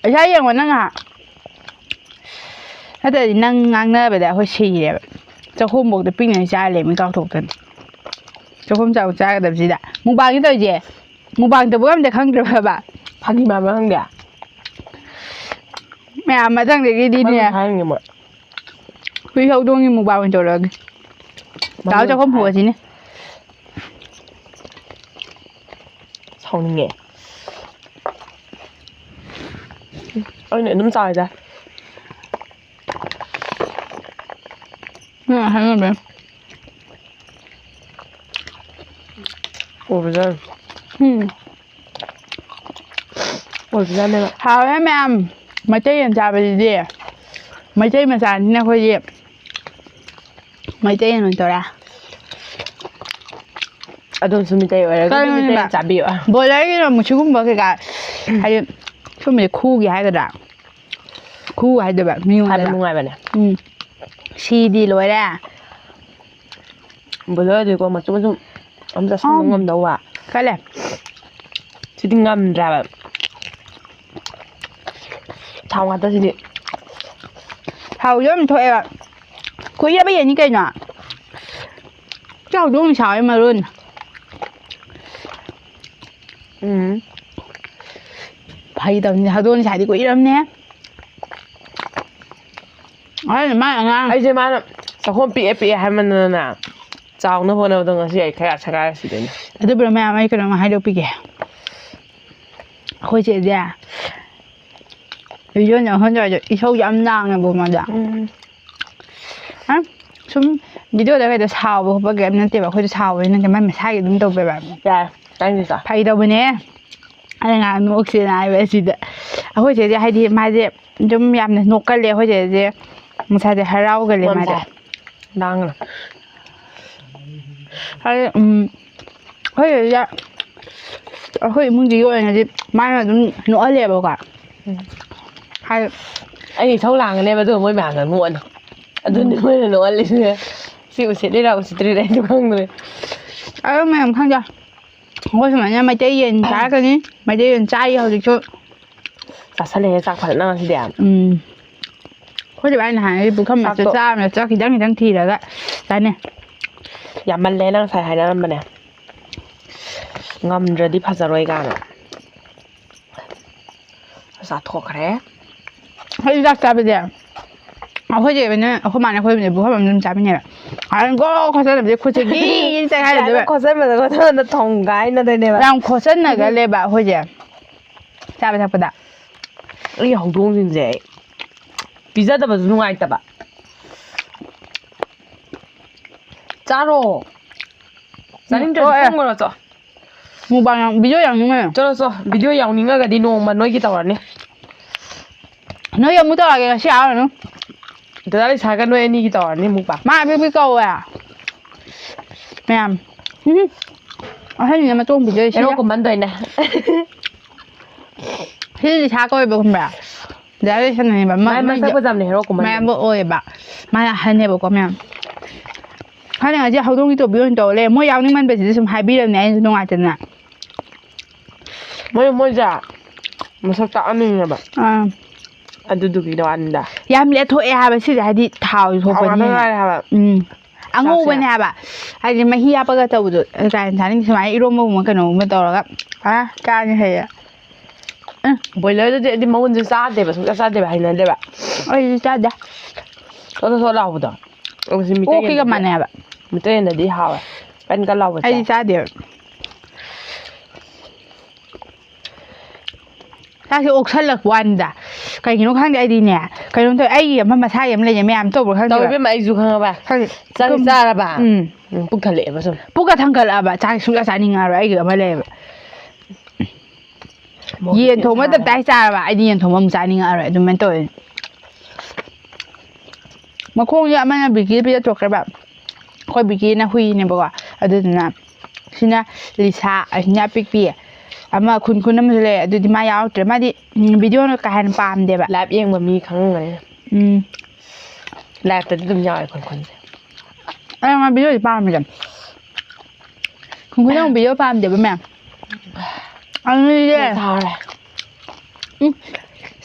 ꯏꯁꯥ ꯌꯦꯡꯉꯣ ꯅꯪ ꯉꯥꯏꯍꯥꯛ꯫ ꯅꯠꯇ꯭ꯔꯗꯤ ꯅꯪ ꯉꯥꯡꯅꯕꯗ ꯑꯩꯈꯣꯏ ꯁꯤꯔꯦꯕ꯫ ꯆꯥꯛꯈꯨꯝꯐꯧꯗ ꯄꯤꯛꯅ ꯆꯥꯔ ꯂꯩꯔꯝꯃꯤ ꯀꯥꯎꯊꯣꯛꯇꯅ꯫ ꯆꯥꯛꯈꯨꯝ ꯆꯥꯎ ꯆꯥꯒꯗꯕꯁꯤꯗ꯫ ꯃꯨꯛꯕꯥꯡꯅꯤ ꯇꯧꯔꯤꯁꯦ꯫ ꯃꯨꯛꯕꯥꯡ ꯇꯧꯕꯒ ꯑꯝꯇ ꯈꯪꯗ꯭ꯔꯕ? ꯐꯥꯒꯤ ꯃꯥꯟꯕ꯭ꯔꯥ ꯈꯪꯗꯦ꯫ ꯃꯌꯥꯝ ꯃꯊꯪꯗꯒꯤꯗꯤꯅꯦ꯫ ꯃꯔꯝ ꯍꯥꯏꯔꯤꯅꯦ ꯃꯣꯏ꯫ ꯍꯨꯏ ꯍꯧꯗꯣꯡꯒꯤ ꯃꯨꯛꯕꯥꯡ ꯑꯣꯏꯅ ꯇꯧꯔꯛꯑꯒꯦ꯫ ꯇꯥꯎ ꯃꯔꯝ ꯆꯥꯛꯈꯨꯝ ꯍꯥꯏ-꯫ ꯐꯨꯒꯠꯁꯤꯅꯦ꯫ ꯁꯥꯎꯅꯤꯡꯉꯦ꯫ ꯑꯩꯅ ꯑꯗꯨꯝ ꯆꯥꯏꯗ꯫ ꯎꯝ, ꯍꯥꯏꯅꯕ꯫ ꯑꯣꯏꯕꯖꯥꯠꯅꯤ꯫ ꯎꯝ꯫ ꯑꯣꯏꯕꯖꯥꯠꯅꯦꯕ꯫ ꯍꯥꯎꯋꯦ ꯃꯌꯥꯝ꯫ ꯃꯩꯇꯩ ꯌꯦꯟ ꯆꯥꯕꯁꯤꯗꯤ ꯃꯩꯇꯩ ꯃꯆꯥꯅꯤꯅ ꯑꯩꯈꯣꯏꯗꯤ ꯃꯩꯇꯩ ꯌꯦꯟ ꯑꯣꯏꯅ ꯇꯧꯔꯦ꯫ ꯑꯗꯣꯝꯁꯨ ꯃꯤꯇꯩ ꯑꯣꯏꯔꯒꯗꯤ ꯀꯩꯅꯣꯅꯦꯕ, ꯃꯤꯇꯩ ꯆꯥꯕꯤꯌꯨ꯫ ꯕꯣꯏꯂꯔꯒꯤꯅ ꯑꯃꯨꯛ ꯁꯤꯒꯨꯝꯕ ꯀꯩꯀꯥ, ꯍꯥꯏꯗꯤ ꯁꯨꯝꯕꯁꯦ ꯈꯨꯒꯤ ꯍꯥꯏꯒꯗ꯭ꯔꯥ? ꯈꯨ ꯍꯥꯏꯗꯣꯏꯕ ꯃꯤꯉꯣꯟꯗ꯫ ꯍꯥꯏꯕ ꯅꯨꯡꯉꯥꯏꯕꯅꯦ꯫ ꯎꯝ꯫ ꯁꯤꯗꯤ ꯂꯣꯏꯔꯦ꯫ ꯕꯣꯏꯂꯔꯗꯤꯀꯣ ꯃꯆꯨꯝ ꯃꯆꯨꯝ ꯑꯝꯇ ꯁꯪꯕ ꯑꯝ꯫ ꯉꯝꯗꯧꯕ꯫ ꯀꯜꯂꯦ꯫ ꯁꯤꯗꯤ ꯉꯝꯗ꯭ꯔꯦꯕ꯫ ꯊꯥꯎ ꯉꯥꯛꯇꯁꯤꯗꯤ꯫ ꯊꯥꯎꯁꯨ ꯑꯗꯨꯝ ꯊꯣꯛꯑꯦꯕ꯫ ꯀꯨꯏꯔꯕ ꯌꯦꯟꯅꯤ ꯀꯩꯅꯣ꯫ ꯆꯥꯎꯗꯣꯡ ꯁꯥꯎꯋꯦ ꯃꯔꯣꯟ꯫ ꯎꯝ꯫ ꯐꯥꯒꯤ ꯇꯧꯅꯤ, ꯍꯧꯗꯣꯡ ꯁꯥꯏꯗꯤ ꯀꯨꯏꯔꯕꯅꯦ꯫ ꯑꯩꯅ ꯃꯥꯏ ꯑꯉꯥꯡ ꯑꯩꯁꯦ ꯃꯥꯅ ꯆꯥꯛꯈꯣꯝ ꯄꯤꯛꯑꯦ ꯄꯤꯛꯑꯦ ꯍꯥꯏꯃꯟꯗꯅꯅꯦ, ꯆꯥꯎꯅꯕ ꯍꯣꯠꯅꯕꯗ ꯉꯁꯤ ꯑꯩ ꯈꯔ ꯁꯦꯒꯥꯏꯔ ꯁꯤꯗꯣꯏꯅꯦ꯫ ꯑꯗꯨꯕꯨꯔꯣ ꯃꯌꯥꯝ, ꯑꯩ ꯀꯩꯅꯣꯝ ꯍꯥꯏꯗꯣꯛꯄꯤꯒꯦ꯫ ꯑꯩꯈꯣꯏ ꯆꯦꯁꯦ ꯚꯤꯗꯤꯑꯣ ꯅꯝꯍꯟꯗ꯭ꯔꯁꯨ ꯏꯁꯧ ꯌꯥꯝ ꯂꯥꯡꯉꯦꯕ ꯃꯥꯗꯣ꯫ ꯎꯝ꯫ ꯑ, ꯁꯨꯝ ꯚꯤꯗꯤꯑꯣꯗ ꯀꯩꯗ ꯁꯥꯎꯕ ꯈꯣꯠꯄ ꯀꯩꯝ ꯅꯠꯇꯦꯕ, ꯑꯩꯈꯣꯏꯁꯨ ꯁꯥꯎꯕꯅꯤꯅ ꯀꯩꯝ ꯃꯁꯥꯒꯤ ꯑꯗꯨꯝ ꯇꯧꯕꯦꯕ꯫ ꯌꯥꯔꯦ, ꯇꯥꯅꯤꯡꯗꯦ ꯆꯣ꯫ ꯐꯥꯒꯤ ꯇꯧꯕꯅꯦ꯫ ꯑꯩꯅ ꯉꯥꯏꯍꯥꯛ ꯅꯣꯛꯁꯦꯅ ꯍꯥꯏꯕ ꯑꯁꯤꯗ꯫ ꯑꯩꯈꯣꯏ ꯆꯦꯁꯦ ꯍꯥꯏꯗꯤ ꯃꯥꯁꯦ ꯑꯗꯨꯝ ꯌꯥꯝꯅ ꯅꯣꯛꯀꯜꯂꯦ, ꯑꯩꯈꯣꯏ ꯆꯦꯁꯦ ꯃꯁꯥꯁꯦ ꯍꯔꯥꯎꯒꯜꯂꯦ ꯃꯥꯁꯦ꯫ ꯃꯁꯥ ꯂꯥꯡꯒꯅꯨ꯫ ꯍꯥꯏꯗꯤ, ꯎꯝ, ꯑꯩꯈꯣꯏ ꯆꯦꯁꯦ, ꯑꯩꯈꯣꯏ ꯏꯃꯨꯡꯁꯤꯒꯤ ꯑꯣꯏꯅꯗꯤ ꯃꯥꯅ ꯑꯗꯨꯝ ꯅꯣꯛꯍꯜꯂꯦꯕꯀꯣ꯫ ꯎꯝ꯫ ꯍꯥꯏꯗꯤ ꯑꯩ ꯏꯁꯧ ꯂꯥꯡꯒꯅꯦꯕ, ꯑꯗꯨꯒ ꯃꯣꯏ ꯃꯌꯥꯝꯅ ꯅꯣꯛꯑꯅꯤ꯫ ꯑꯗꯨꯅꯤ ꯃꯣꯏꯅ ꯅꯣꯛꯍꯜꯂꯤꯁꯦ꯫ ꯁꯤ ꯎꯁꯤꯠꯂꯤꯔꯥ ꯎꯁꯤꯠꯇ꯭ꯔꯤꯔꯥ ꯑꯩꯁꯨ ꯈꯪꯗ꯭ꯔꯦ꯫ ꯑꯗꯨ ꯃꯌꯥꯝ ꯈꯪꯗꯦ꯫ ꯑꯩꯈꯣꯏ ꯁꯨꯃꯥꯏꯅ ꯃꯩꯇꯩ ꯌꯦꯟ ꯆꯥꯔꯛꯀꯅꯤ꯫ ꯃꯩꯇꯩ ꯌꯦꯟ ꯆꯥꯔꯤ ꯍꯧꯖꯤꯛꯁꯨ꯫ ꯆꯥꯁꯜꯂꯦꯍꯦ ꯆꯥꯛ ꯐꯖꯅ ꯉꯁꯤꯗꯤ꯫ ꯎꯝ꯫ ꯑꯩꯈꯣꯏ ꯕꯥꯅ ꯅꯍꯥꯟꯒꯩ ꯄꯨꯈꯝ ꯃꯆꯥ ꯆꯥꯛꯇꯣ ꯆꯥꯕꯅ ꯆꯥꯛ ꯈꯤꯇꯪ ꯈꯤꯇꯪ ꯊꯤꯔꯒ ꯆꯥꯅꯩ꯫ ꯌꯥꯝꯃꯜꯂꯦꯅ ꯉꯁꯥꯏ ꯍꯥꯏꯅꯔꯝꯕꯅꯦ꯫ ꯉꯝꯗ꯭ꯔꯗꯤ ꯐꯖꯔꯣꯏ ꯀꯥꯏꯅ꯫ ꯆꯥꯊꯣꯛꯈ꯭ꯔꯦ꯫ ꯑꯩ ꯆꯥꯛ ꯆꯥꯕꯁꯦ ꯑꯩꯈꯣꯏ ꯆꯦ ꯍꯣꯏꯅ, ꯑꯩꯈꯣꯏ ꯃꯥꯅ ꯑꯩꯈꯣꯏ ꯄꯨꯈꯝ ꯑꯃ ꯑꯗꯨꯝ ꯆꯥꯃꯤꯟꯅꯩꯕ꯫ ꯑꯗꯨꯅ ꯒ꯭ꯔꯣ ꯈꯣꯠꯆꯜꯂꯕꯗꯤ ꯈꯨꯠꯁꯦ ꯒꯤ ꯒꯤ ꯆꯦꯈꯥꯏꯔꯗꯣꯏꯕ꯫ ꯈꯣꯠꯆꯟꯕꯗ ꯈꯣꯠꯆꯟꯕꯗ ꯊꯣꯡꯒꯥꯏꯅꯗꯣꯏꯅꯦꯕ꯫ ꯌꯥꯝ ꯈꯣꯠꯆꯟꯅꯒꯜꯂꯦꯕ ꯑꯩꯈꯣꯏꯁꯦ ꯆꯥꯕ ꯊꯛꯄꯗ꯫ ꯑꯩ ꯍꯧꯗꯣꯡꯁꯤꯡꯁꯦ ꯑꯩ ꯄꯤꯖꯗꯕꯁꯨ ꯅꯨꯡꯉꯥꯏꯇꯕ꯫ ꯆꯥꯔꯣ꯫ ꯆꯥꯅꯤꯡꯗ꯭ꯔꯗꯤ ꯇꯣꯛꯑꯦ꯫ ꯊꯣꯡꯈ꯭ꯔꯣ ꯆꯣ꯫ ꯃꯨꯛꯕꯥꯡ ꯌꯥꯝ, ꯚꯤꯗꯤꯑꯣ ꯌꯥꯝꯅꯤꯡꯉꯦ꯫ ꯆꯠꯂꯣ ꯆꯣ, ꯚꯤꯗꯤꯑꯣ ꯌꯥꯎꯅꯤꯡꯉꯒꯗꯤ ꯅꯣꯡꯃ ꯅꯣꯏꯒꯤ ꯇꯧꯔꯅꯤ꯫ ꯅꯣꯏꯒꯤ ꯑꯃꯨꯛ ꯇꯧꯔꯛꯑꯒꯦ, ꯉꯁꯤ ꯍꯥꯏꯔꯨꯅꯨ꯫ ꯗꯗꯥ ꯂꯤꯁꯥꯒ ꯅꯣꯏ ꯑꯅꯤꯒꯤ ꯇꯧꯔꯅꯤ ꯃꯨꯛꯕꯥꯡ꯫ ꯃꯥ ꯑꯄꯤꯛꯄꯤ ꯀꯧꯋꯦ꯫ ꯃꯌꯥꯝ꯫ ꯎꯝ꯫ ꯑꯍꯟꯅꯤꯅ ꯃꯇꯣꯡ ꯄꯤꯖꯔꯤꯁꯦ꯫ ꯍꯦꯔꯣ ꯀꯨꯝꯍꯟꯗꯣꯏꯅꯦ꯫ ꯁꯤꯗꯤ ꯂꯤꯁꯥ ꯀꯧꯋꯦꯕ, ꯈꯪꯕ꯭ꯔꯥ? ꯗꯗꯥ ꯂꯤꯁꯥꯅꯅꯦꯕ꯫ ꯃꯥ-, ꯃꯥꯏ ꯃꯥ-, ꯃꯁꯛ ꯐꯖꯕꯅꯦ ꯍꯦꯔꯣ ꯀꯨꯝꯍꯟꯗꯣꯏꯅꯦ꯫ ꯃꯌꯥꯝꯕ ꯑꯣꯏꯌꯦꯕ꯫ ꯃꯥꯅ ꯑꯍꯟꯅꯦꯕꯀꯣ, ꯃꯌꯥꯝ꯫ ꯈꯪꯗꯦ, ꯉꯁꯤ ꯍꯧꯗꯣꯡꯒꯤ ꯇꯣꯕꯤ ꯑꯣꯏꯅ ꯇꯧ ꯂꯩꯔꯦ꯫ ꯃꯣꯏ ꯌꯥꯎꯅꯤꯡꯃꯟꯕꯁꯤꯗ ꯁꯨꯝ ꯍꯥꯏꯕꯤꯔꯕꯅꯦ ꯑꯩꯅꯁꯨ ꯅꯨꯡꯉꯥꯏꯇꯗꯅ꯫ ꯃꯣꯏ, ꯃꯣꯏꯁꯦ ꯃꯁꯛ ꯇꯥꯛꯍꯟꯅꯤꯡꯉꯦꯕ꯫ ꯑꯥ꯫ ꯑꯗꯨꯗꯨꯒꯤ ꯋꯥꯅꯤꯗ꯫ ꯌꯥꯝ ꯂꯦꯠꯊꯣꯛꯑꯦ ꯍꯥꯏꯕ ꯁꯤꯁꯦ, ꯍꯥꯏꯗꯤ ꯊꯥꯎꯁꯨ ꯊꯥꯎ ꯉꯥꯛꯇ ꯊꯣꯛꯄꯅꯤꯅ꯫ ꯉꯥꯏꯔꯦ ꯍꯥꯏꯕ꯫ ꯎꯝ꯫ ꯑꯉꯧꯕꯅꯦ ꯆꯥꯛꯁꯦ꯫ ꯍꯥꯏꯕ꯫ ꯍꯥꯏꯗꯤ ꯃꯍꯤ ꯍꯥꯞꯄꯒ ꯇꯧꯕꯗꯣ ꯀꯥ ꯍꯦꯟꯅ ꯆꯥꯅꯤꯡꯗꯦ꯫ ꯁꯨꯃꯥꯏꯅ ꯏꯔꯣꯝꯕꯒꯨꯝꯕ ꯀꯩꯅꯣꯒꯨꯝꯕ ꯇꯧꯔꯒ, ꯑꯥ, ꯆꯥꯅꯤ ꯍꯌꯦꯡ꯫ ꯎꯝ꯫ ꯕꯣꯏꯂꯔꯗꯨꯗꯤ ꯑꯩꯗꯤ ꯃꯎꯟꯁꯦ ꯆꯥꯗꯦꯕ, ꯁꯨꯡꯆꯥ ꯆꯥꯗꯦꯕ, ꯍꯩꯅꯗꯦꯕ꯫ ꯑꯩꯁꯨ ꯆꯥꯗꯦ꯫ ꯊꯣꯠ ꯊꯣꯠ ꯊꯣꯠ ꯂꯥꯎꯕꯗꯣ꯫ ꯑꯗꯣ ꯁꯤ ꯃꯤꯇꯩ ꯑꯣꯛꯀꯤꯒ ꯌꯦꯟꯗꯗꯤ, ꯃꯥꯟꯅꯩ ꯍꯥꯏꯕ꯫ ꯃꯤꯇꯩ ꯌꯦꯟꯗꯗꯤ ꯍꯥꯎꯋꯦ꯫ ꯀꯟ ꯀꯟ ꯂꯥꯎꯕ ꯑꯩꯗꯤ ꯆꯥꯏ꯫ ꯆꯥꯗꯦꯕ꯫ ꯆꯥꯛꯁꯦ ꯑꯣꯛꯁꯜꯂꯛꯄ ꯋꯥꯅꯤꯗ꯫ ꯀꯩꯒꯤꯅꯣ ꯈꯪꯗꯦ, ꯑꯩꯗꯤꯅꯦ, ꯀꯩꯅꯣꯝ ꯇꯧꯋꯦ꯫ ꯑꯩꯒꯤ ꯑꯃ ꯃꯁꯥꯒꯤ ꯑꯃ ꯂꯩꯖꯩ, ꯃꯌꯥꯝ ꯇꯧꯕ꯭ꯔꯥ ꯈꯪꯗꯦꯕ꯫ ꯇꯧꯏꯕꯦꯝꯃ, ꯑꯩꯁꯨ ꯈꯪꯉꯕ꯫ ꯈꯪꯗꯦ꯫ ꯆꯥꯛ ꯑꯗꯨꯝ ꯆꯥꯔꯕ? ꯎꯝ꯫ ꯎꯝ, ꯄꯨꯛ ꯊꯜꯂꯛꯑꯦꯕ ꯁꯨꯝ꯫ ꯄꯨꯛꯀ ꯊꯟꯒꯠꯂꯛꯑꯕ, ꯆꯥꯛ ꯁꯨꯡꯆꯥ ꯆꯥꯅꯤꯡꯉꯛꯑꯔꯣꯏ꯫ ꯑꯩꯒꯤ ꯑꯃ ꯂꯩꯌꯦꯕ꯫ ꯃꯣꯔꯣꯛ ꯌꯦꯟ ꯈꯤꯇꯪ ꯊꯣꯡꯕ ꯁꯥꯔꯦ꯫ ꯇꯞꯇꯥꯏ ꯆꯥꯔꯕ, ꯑꯩꯗꯤ ꯌꯦꯟ ꯊꯣꯡꯕ ꯑꯃꯨꯛ ꯆꯥꯅꯤꯡꯉꯛꯑꯔꯣꯏ꯫ ꯑꯗꯨꯃꯥꯏꯅ ꯇꯧꯋꯦ꯫ ꯃꯈꯣꯡꯁꯦ ꯑꯃꯅ ꯕꯤꯀꯤꯗ ꯄꯤꯖꯊꯣꯛꯈ꯭ꯔꯦꯕ꯫ ꯑꯩꯈꯣꯏ ꯕꯤꯀꯤꯅ ꯍꯨꯏꯅꯦꯕꯀꯣ꯫ ꯑꯗꯨꯗꯨꯅ ꯁꯤꯅ ꯂꯤꯁꯥ, ꯑꯁꯤꯅ ꯑꯄꯤꯛꯄꯤ꯫ ꯑꯃ ꯈꯨꯟ ꯈꯨꯟ ꯑꯃꯁꯨ ꯂꯩ꯫ ꯑꯗꯨꯗꯤ ꯃꯥ ꯌꯥꯎꯔꯛꯇ꯭ꯔꯦ꯫ ꯃꯥꯗꯤ, ꯎꯝ, ꯚꯤꯗꯤꯑꯣꯅ ꯀꯥ ꯍꯦꯟꯅ ꯄꯥꯝꯗꯦꯕ꯫ ꯂꯥꯏꯚ ꯌꯦꯡꯕ ꯃꯤ ꯈꯪꯉꯝꯒꯅꯤ꯫ ꯎꯝ꯫ ꯂꯥꯏꯚꯇꯗꯤ ꯑꯗꯨꯝ ꯌꯥꯎꯋꯦ ꯈꯨꯟ ꯈꯨꯟꯁꯦ꯫ ꯑꯩ ꯃꯥ ꯚꯤꯗꯤꯑꯣꯗꯤ ꯄꯥꯝꯃꯤꯗ꯫ ꯈꯨꯟ ꯈꯨꯟ ꯑꯃꯨꯛ ꯚꯤꯗꯤꯑꯣ ꯄꯥꯝꯗꯦꯕ ꯃꯌꯥꯝ꯫ ꯑꯗꯨꯗꯤ ꯁꯥꯔꯦ꯫ ꯎꯝ꯫